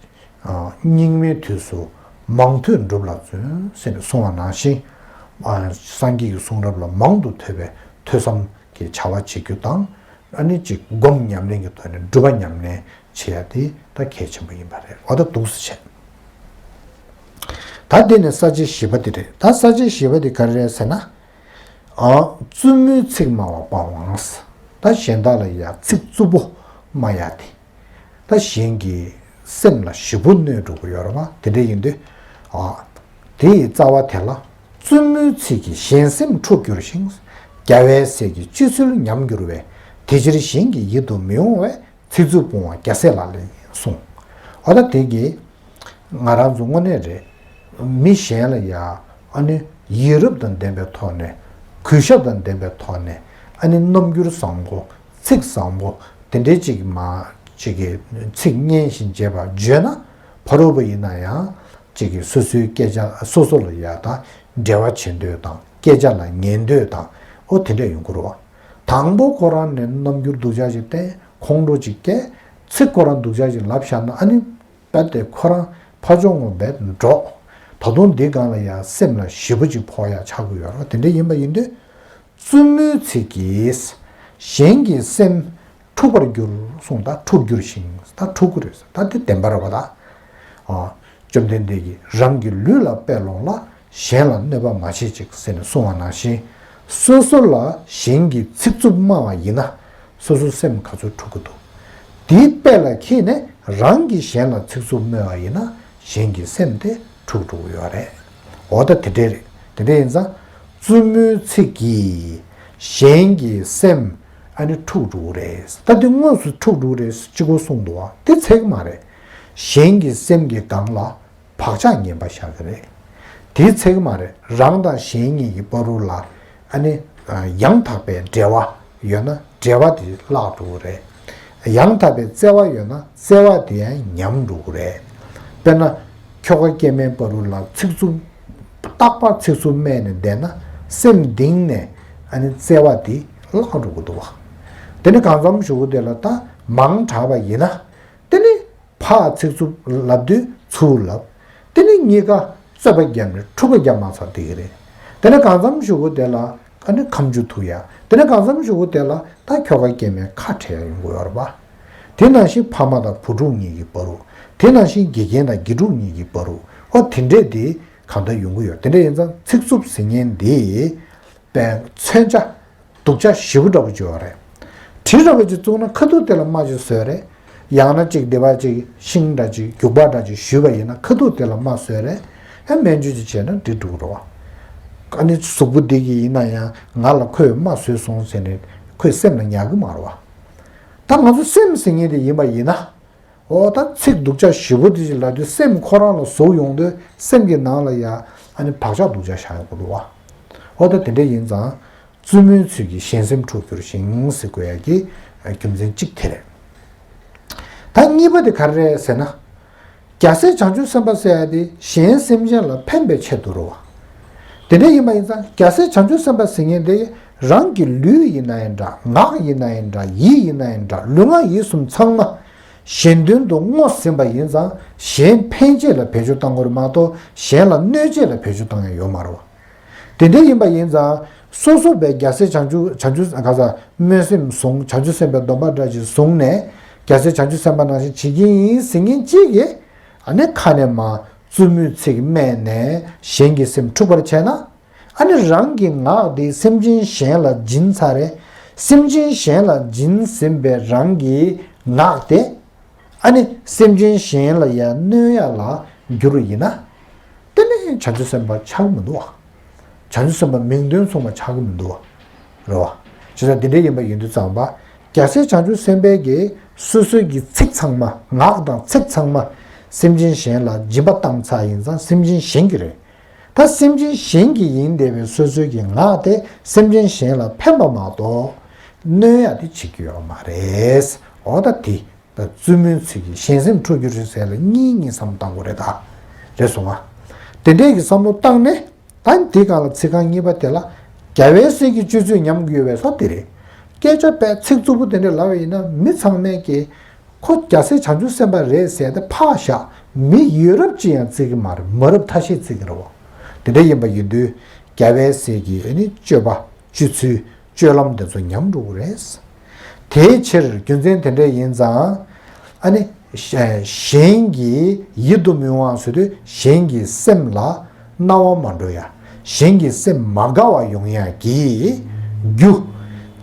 སྙིགས་མའི་དུས་སུ་མང་ཐོས་སྒྲུབ་ལ་བརྩོན་ཟེར་ནས་གསུངས་པ་ནང་བཞིན། སངས་རྒྱས་ཀྱི་གསུང་རབ་ལ་མང་དུ་ཐོས་པའི་ཐོས་བསམ་གྱི་བྱ་བ་བྱེད་རྒྱུ་དང་། ཨ་ནི་ཅིག་སྒོམ་ཉམས་ལེན་གྱི་ཐོག་ནས་སྒྲུབ་པ་ཉམས་ལེན་བྱེད་ཡ་དེ་ད་གལ་ཆེན་པོ་ཡིན་པ་རེད། འོ་ད་འདུག་སེ་བྱས། ད་དེ་ནས་ས་བཅད་བཞི་པ་དེ་རེད། ད་ས་བཅད་བཞི་པ་དེ་ག་རེ་རེད་ཟེར་ན། ཨ། རྩུབ་མོའི་ཚིག་སྨྲ་བ་སྤང་བའང་། ད་གཞན་དག་ལ་ཡ་ཚིག་རྩུབ་པོ་སྨྲ་ཡ་དེ། ད་གཞན་གྱི་སེམས་ལ་ཞེ་པོ་གནོད་འགྲོ་གི་ཡོད་རེད་བ། དེ་འདྲ་ཡིན་དུས། ཨ། དེ་ཡི་རྩ་བ་དེ་ལ། རྩུབ་མོའི་ཚིག་གིས་གཞན་སེམས་འཁྲུགས་འགྱུར་ཞིང་། རྒྱལ་བའི་སྲས་ཀྱི་སྤྱོད་ཚུལ་ཉམས་འགྱུར་བས། དེ་ཕྱིར་གཞན་གྱི་ཡིད་དུ་མི་འོང་བས། ཚིག་རྩུབ་སྤོང་བ་རྒྱལ་སྲས་ལག་ལེན་ཡིན་གསུངས། འོ་ད་དེ་གིས་ང་རང་ཚོ་དངོས་གནས་རེད། མི་གཞན་ལ་ཡ་ཨ་ནི་ཡིད་རབ་དང་ལྡན་པའི་ཐོག་ནས། གུས་ཞབས་དང་ལྡན་པའི་ཐོག་ནས། ཨ་ནི་རྣམ་འགྱུར་བཟང་པོ། ཚིག་བཟང་པོ། དེ་འདྲའི་ཅིག་མ་ཅིག་གི་ཚིག་སྙན་ཞིང་འཇེབས་པ་བརྗོད་ན། ཕ་རོལ་པོ་ཡིན་ན་ཡང་ཅིག་གི་སོ་སོའི་སྐད་ཆ་སོ་སོ་ལ་ཡ་ད་འབྲེལ་བ་བྱེད་འདོད་དང་། སྐད་ཆ་ལ་ཉན་འདོད་དང་། ཨོ་དེ་འདྲ་ཡོང་གི་རེད་བ། དང་པོ་ཁོ་རང་ནས་རྣམ་འགྱུར་སྡུག་ཅག་ཅིག་བསྟན། ཁོང་ཁྲོ་ཅིག་སྐྱེ། ཚིག་ཁོ་རང་སྡུག་ཅག་ཅིག་ལབ་བཞག་ན། ཨ་ནི་རྦད་དེ་ཁོ་རང་ཕར་ཕྱོགས་ངོ་རྦད་འགྲོ། ད་དུང་འདི་སྒང་ལ་ཡང་སེམས་ལ་ཞེ་པོ་ཅིག་ཕོག་ཡ་ཆགས་ཀྱི་ཡོད་རེད། དེ་འདྲ་ཡིན་པ་ཡིན་དུས། རྩུབ་མོའི་ཚིག་གིས་གཞན་གྱི་སེམས་འཁྲུགས་པར་འགྱུར་གསུངས། ད་འཁྲུགས་འགྱུར་ཞིང་། ད་འཁྲུགས་ཀྱི་རེད། ད་དེ་བདེན་པ་རེད་བ་ད། ཨ། བཅོམ་ལྡན་འདས་ཀྱིས་རང་གི་ལུས་ལ་དཔེ་ལོངས་ལ། གཞན་ལ་གནོད་པ་མ་བྱེད་ཅིག་ཟེར་ནས་གསུངས་པ་ནང་བཞིན། སོ་སོ་ལ་གཞན་གྱིས་ཚིག་རྩུབ་སྨྲ་བ་ཡིན་ན། སོ་སོའི་སེམས་ག་ཚོད་འཁྲུག་གི་འདུག་དེའི་དཔེ་ལ་ཁྱེད་ནས་རང་གིས་གཞན་ལ་ཚིག་རྩུབ་སྨྲ་བ་ཡིན་ན། གཞན་གྱི་སེམས་དེ་འཁྲུག་འགྲོ་གི་ཡོད་རེད། འོ་ད་དེ་འདྲས་རེད། དེ་འདྲས་ཡིན་ཙང་། རྩུབ་མོའི་ཚིག་གིས་གཞན་གྱི་སེམས་ཨ་ནི་འཁྲུག་འགྲོ་གི་རེད། ད་དེ་དངོས་སུ་འཁྲུག་འགྲོ་གི་རེད་ཅིག་གོ་གསུངས་འདུག་བ། དེ་ཚད་ཀྱི་མ་རེད། གཞན་གྱི་སེམས་ཀྱི་སྒང་ལ། བག་ཆགས་ངན་པ་བཞག་གི་རེད། དེའི་ཚེ་གི་མ་རེད། རང་དང་གཞན་གཉིས་ཀྱི་བར་དུ་ལ་ཨ་ནི་ཡང་དག་པའི་འབྲེལ་བ་ཡོད་ན། འབྲེལ་བ་དེ་བརླག་འགྲོ་གི་རེད། ཡང་དག་པའི་བརྩེ་བ་ཡོད་ན། བརྩེ་བ་དེ་ཡང་ཉམས་འགྲོ་གི་རེད། དཔེར་ན། ཁྱོ་ག་སྐྱེ་དམན་བར་དུ་ལ་ཚིག་རྩུབ། རྟག་པར་ཚིག་རྩུབ་སྨྲས་ནས་བསྡད་ན། སེམས་གཏིང་ནས་ཨ་ནི་བརྩེ་བ་དེ་བརླག་འགྲོ་གི་འདུག་བ། དེ་ནི་གང་འཚམ་ཞུ་གི་དེ་ལ་ད་མང་དྲགས་པ་ཡིན་ན། དེ་ནི། ཕར་ཚིག་རྩུབ་ལབ་དུས་ཚུར་ལབ། དེ་ནི་གཉིས་ཀ་རྩོད་པ་བརྒྱབ་ནས་འཁྲུག་པ་བརྒྱབ་མ་ཚར་བསྡད་ཀྱི་རེད། དེ་ནས་གང་འཚམ་ཞུ་གོ་དེ་ལ་ཨ་ནི་ཁ་མཆུ་ཐུག་ཡ། དེ་ནས་གང་འཚམ་ཞུ་གོ་དེ་ལ་ད་ཁྱོ་ག་སྐྱེ་དམན་ཁ་བྲལ་ཡ་ཡོང་གི་ཡོད་རེད་པ། དེ་ནང་བཞིན་ཕ་མ་དང་བུ་ཕྲུག་གཉིས་ཀྱི་བར་དུ། དེ་ནང་བཞིན་དགེ་རྒན་དང་དགེ་ཕྲུག་གཉིས་ཀྱི་བར་དུ། ཨོ་དེ་འདྲས་དེ་གང་ལྟར་ཡོང་གི་ཡོད། དེ་འདྲས་ཡིན་ཙང་ཚིག་རྩུབ་ཟེར་མཁན་དེ་པའི་མཚོན་ཆ། སྡུག་ཅག་ཞེ་པོ་འདྲ་པོ་ཅིག་ཡོད་རེད། གྲི་འདྲ་པོ་ཅིག་བཙུགས་ན་ཁ་ཐུག་དེ་ལ་རྨ་ཅིག་བཟོས་རེད། ཡང་ན་ཅིག་སྡེ་པ་ཅིག་ཤིང་འདྲ་ཅིག་རྒྱུག་པ་འདྲ་ཅིག་གཞུས་པ་ཡིན་ན་ཁ་ཐུག་དེ་ལ་རྨ་བཟོས་རེད། ཨ་སྨན་བཅོས་ཅིག་བྱས་ན་འགྲིག་འགྲོ་གི་རེད་བ། ཨ་ནི་གཟུགས་པོ་འདི་གི་ཡིན་ན་ཡང་ང་ལ་ཁོས་རྨ་བཟོས་སོང་ཟེར་ནས་ཁོས་སེམས་ལ་ཉར་གི་མ་རེད་བ། ད་ང་ཚོ་སེམས་ཟེར་མཁན་དེ་ཡིན་པ་ཡིན་ན། འོ་ད་ཚིག་སྡུག་ཅག་ཞེ་པོ་དེ་ཅིག་ལབ་དུས་སེམས་ཁོ་རང་ལ་ཟུག་ཡོང་དུས་སེམས་ཀྱི་ནང་ལ་ཡ་ཨ་ནི་བག་ཆགས་སྡུག་ཅག་བཞག་ཡོང་གི་འདུག་བ། འོ་ད་དེ་འདྲ་ཡིན་ཙང་། རྩུབ་མོའི་ཚིག་གིས་གཞན་སེམས་འཁྲུགས་འགྱུར་ཞིང་ཟེར་དགོས་ཡ་གི་རྒྱུ་མཚན་གཅིག་དེ་རེད། ད་གཉིས་པ་དེ་ག་རེ་རེད་ཟེར་ན། རྒྱལ་སྲས་བྱང་ཆུབ་སེམས་དཔའ་ཟེར་ཡ་དེ་གཞན་སེམས་ཅན་ལ་ཕན་པའི་ཆེད་དུ་རེད་བ། དེ་འདྲ་ཡིན་པ་ཡིན་ཙང་རྒྱལ་སྲས་བྱང་ཆུབ་སེམས་དཔའ་ཟེར་མཁན་དེ་རང་གི་ལུས་ཡིན་ན་ཡང་འདྲ། ངག་ཡིན་ན་ཡང་འདྲ། ཡིད་ཡིན་ན་ཡང་འདྲ། ལུས་ངག་ཡིད་གསུམ་ཚང་མ་གཞན་དོན་དུ་བསྔོས་ཟིན་པ་ཡིན་ཙང་གཞན་ཕན་ཆེད་ལ་བེད་སྤྱོད་བཏང་དགོས་རེད་མ་གཏོགས་གཞན་ལ་གནོད་ཆེད་ལ་བེད་སྤྱོད་བཏང་ཡ་ཡོད་མ་རེད་བ། དེ་འདྲ་ཡིན་པ་ཡིན་ཙང་། སོ་སོ་བས་རྒྱལ་སྲས་བྱང་ཆུབ་བྱང་ཆུབ་ག་ས་སྨོན་སེམས་བཟུང་། བྱང་ཆུབ་སེམས་དཔའི་སྡོམ་པ་འདྲ་ཅིག་བཟུང་ནས་རྒྱལ་སྲས་བྱང་ཆུབ་སེམས་དཔའ་ནང་བཞིན་བྱེད་ཀྱི་ཡིན་ཟེར་མཁན་གཅིག་གིས་ཨ་ནི་ཁ་ནས་མར་རྩུབ་མོའི་ཚིག་སྨྲས་ནས་གཞན་གྱི་སེམས་འཁྲུགས་པར་བྱས་ན། ཨ་ནི་རང་གི་ངག་དེ་སེམས་ཅན་གཞན་ལ་སྦྱིན་ཚར་རེད། སེམས་ཅན་གཞན་ལ་སྦྱིན་ཟིན་པའི་རང་གི་ངག་དེ། ཨ་ནི་སེམས་ཅན་གཞན་ལ་ཡང་གནོད་ཡ་ལ་འགྱུར་བ་ཡིན་ན། དེ་ནི་བྱང་ཆུབ་སེམས་དཔའ་ཆགས་ཀྱི་མི་འདུག་བ། བྱང་ཆུབ་སེམས་དཔའ་མིང་དོན་མཚུངས་པ་ཆགས་ཀྱི་མི་འདུག་བ། རེད་བ། བྱས་ཙང་དེ་འདྲ་ཡིན་པ་ཡིན་དུས་ཙམ་པ། རྒྱལ་སྲས་བྱང་ཆུབ་སེམས་དཔའི་གི་སོ་སོའི་གི་ཚིག་ཚང་མ། ངག་དང་ཚིག་ཚང་མ་སེམས་ཅན་གཞན་ལ་སྦྱིན་པ་བཏང་ཚར་ཡིན་ཙང་སེམས་ཅན་གཞན་གྱི་རེད། ད་སེམས་ཅན་གཞན་གྱི་ཡིན་བསྡད་པའི་སོ་སོའི་གི་ངག་དེ་སེམས་ཅན་གཞན་ལ་ཕན་པ་མ་གཏོགས་གནོད་ཡ་དེ་བྱེད་ཀྱི་ཡོད་མ་རེད། འོ་ད་དེ་བཙུན་མོའི་ཚིག་གིས་གཞན་སེམས་འཕྲོག་རྒྱུ་རེད་ཟེར་ལ་གཉིས་གཉིས་བསམ་བློ་བཏང་དགོས་རེད་ད། རེད་སོང་ང་། དེ་འདྲས་ཀྱི་བསམ་བློ་བཏང་ནས། ད་འདི་སྒང་ལ་ཚིག་རྐང་གཉིས་པ་དེ་ལ། རྒྱལ་བའི་སྲས་ཀྱི་སྤྱོད་ཚུལ་ཉམས་དགོས་པས་སོ་དེ་རེད། སྐད་ཆ་དཔེ་ཚིག་རྩུབ་པོ་དེ་འདྲས་ལབ་པ་ཡིན་ན་མི་ཚང་མས་ཀྱི། ཁོ་རྒྱལ་སྲས་བྱང་ཆུབ་སེམས་དཔའ་རེད་ཟེར་ཏེ་ཕར་བཞག་མི་ཡོད་རབས་ཅི་ཡང་བརྩི་གི་མ་རེད། མ་རབས་ཐ་ཤལ་བརྩི་གི་རེད་བ། དེ་འདྲ་ཡིན་པ་ཡིན་དུས་རྒྱལ་བའི་སྲས་ཀྱི་ཨ་ནི་སྤྱོད་པ་སྤྱོད་ཚུལ་སྤྱོད་ལམ་དེ་ཚོ་ཉམས་འགྲོ་གི་རེད། དེའི་ཕྱིར་རྒྱུ་མཚན་དེ་འདྲ་ཡིན་ཙང་། ཨ་ནི་གཞན་གྱི་ཡིད་དུ་མི་འོང་བ་ཟེར་དུས་གཞན་གྱི་སེམས་ལ་སྣང་བ་མ་འགྲོ་ཡ། གཞན་གྱི་སེམས་མ་དགའ་བ་ཡོང་ཡ་གི་རྒྱུ།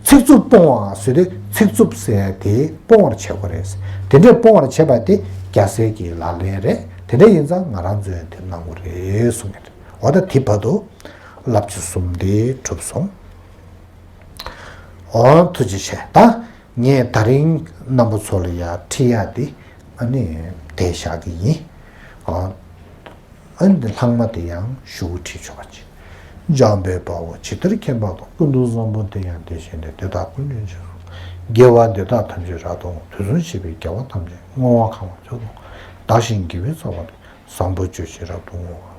ཚིག་རྩུབ་སྤོང་བ་ཟེར་དུས་ཚིག་རྩུབ་ཟེར་དེ་སྤོང་བར་བྱེད་དགོས་རེད། དེ་འདྲས་སྤོང་བར་བྱེད་པ་དེ་རྒྱལ་སྲས་ཀྱི་ལག་ལེན་རེད། དེ་འདྲས་ཡིན་ཙང་ང་རང་ཚོས་དེ་གནང་དགོས་རེད་གསུངས་ཡོད། འོ་ད་དེ་བར་དུ་བསླབ་བྱ་གསུམ་དེ་གྲུབ་སོང་། འོ་ཐུགས་རྗེ་ཆེ། ད་ངས་ད་རིང་རྣམ་པ་ཚོ་ལ་ཡ་ཁྲིད་ཡ་དེ་ཨ་ནི་དེ་བཞག་གི་ཡིན། འོ། ཨ་ནི་ལྷག་མ་དེ་ཡང་ཞུ་ཁྲིད་ཆོག་པ་ཅིག་འཇམ་དཔལ་དཔའ་བོས་ཇི་ལྟར་མཁྱེན་པ་དང་། ཀུན་ཏུ་བཟང་པོ་དེ་ཡང་དེ་བཞིན་ཏེ། དེ་དག་ཀུན་གྱི་རྗེས་སུ། དགེ་བ་འདི་དག་ཐམས་ཅད་རབ་ཏུ་བསྔོ། དུས་གསུམ་གཤེགས་པའི་རྒྱལ་བ་ཐམས་ཅད། བསྔོ་བ་གང་བ་མཆོག་ཏུ་བསྔོ། བདག་གཞན་དགེ་བའི་རྩ་བ་ནི། བཟང་པོ་སྤྱོད་ཕྱིར་རབ་ཏུ་བསྔོ་བ།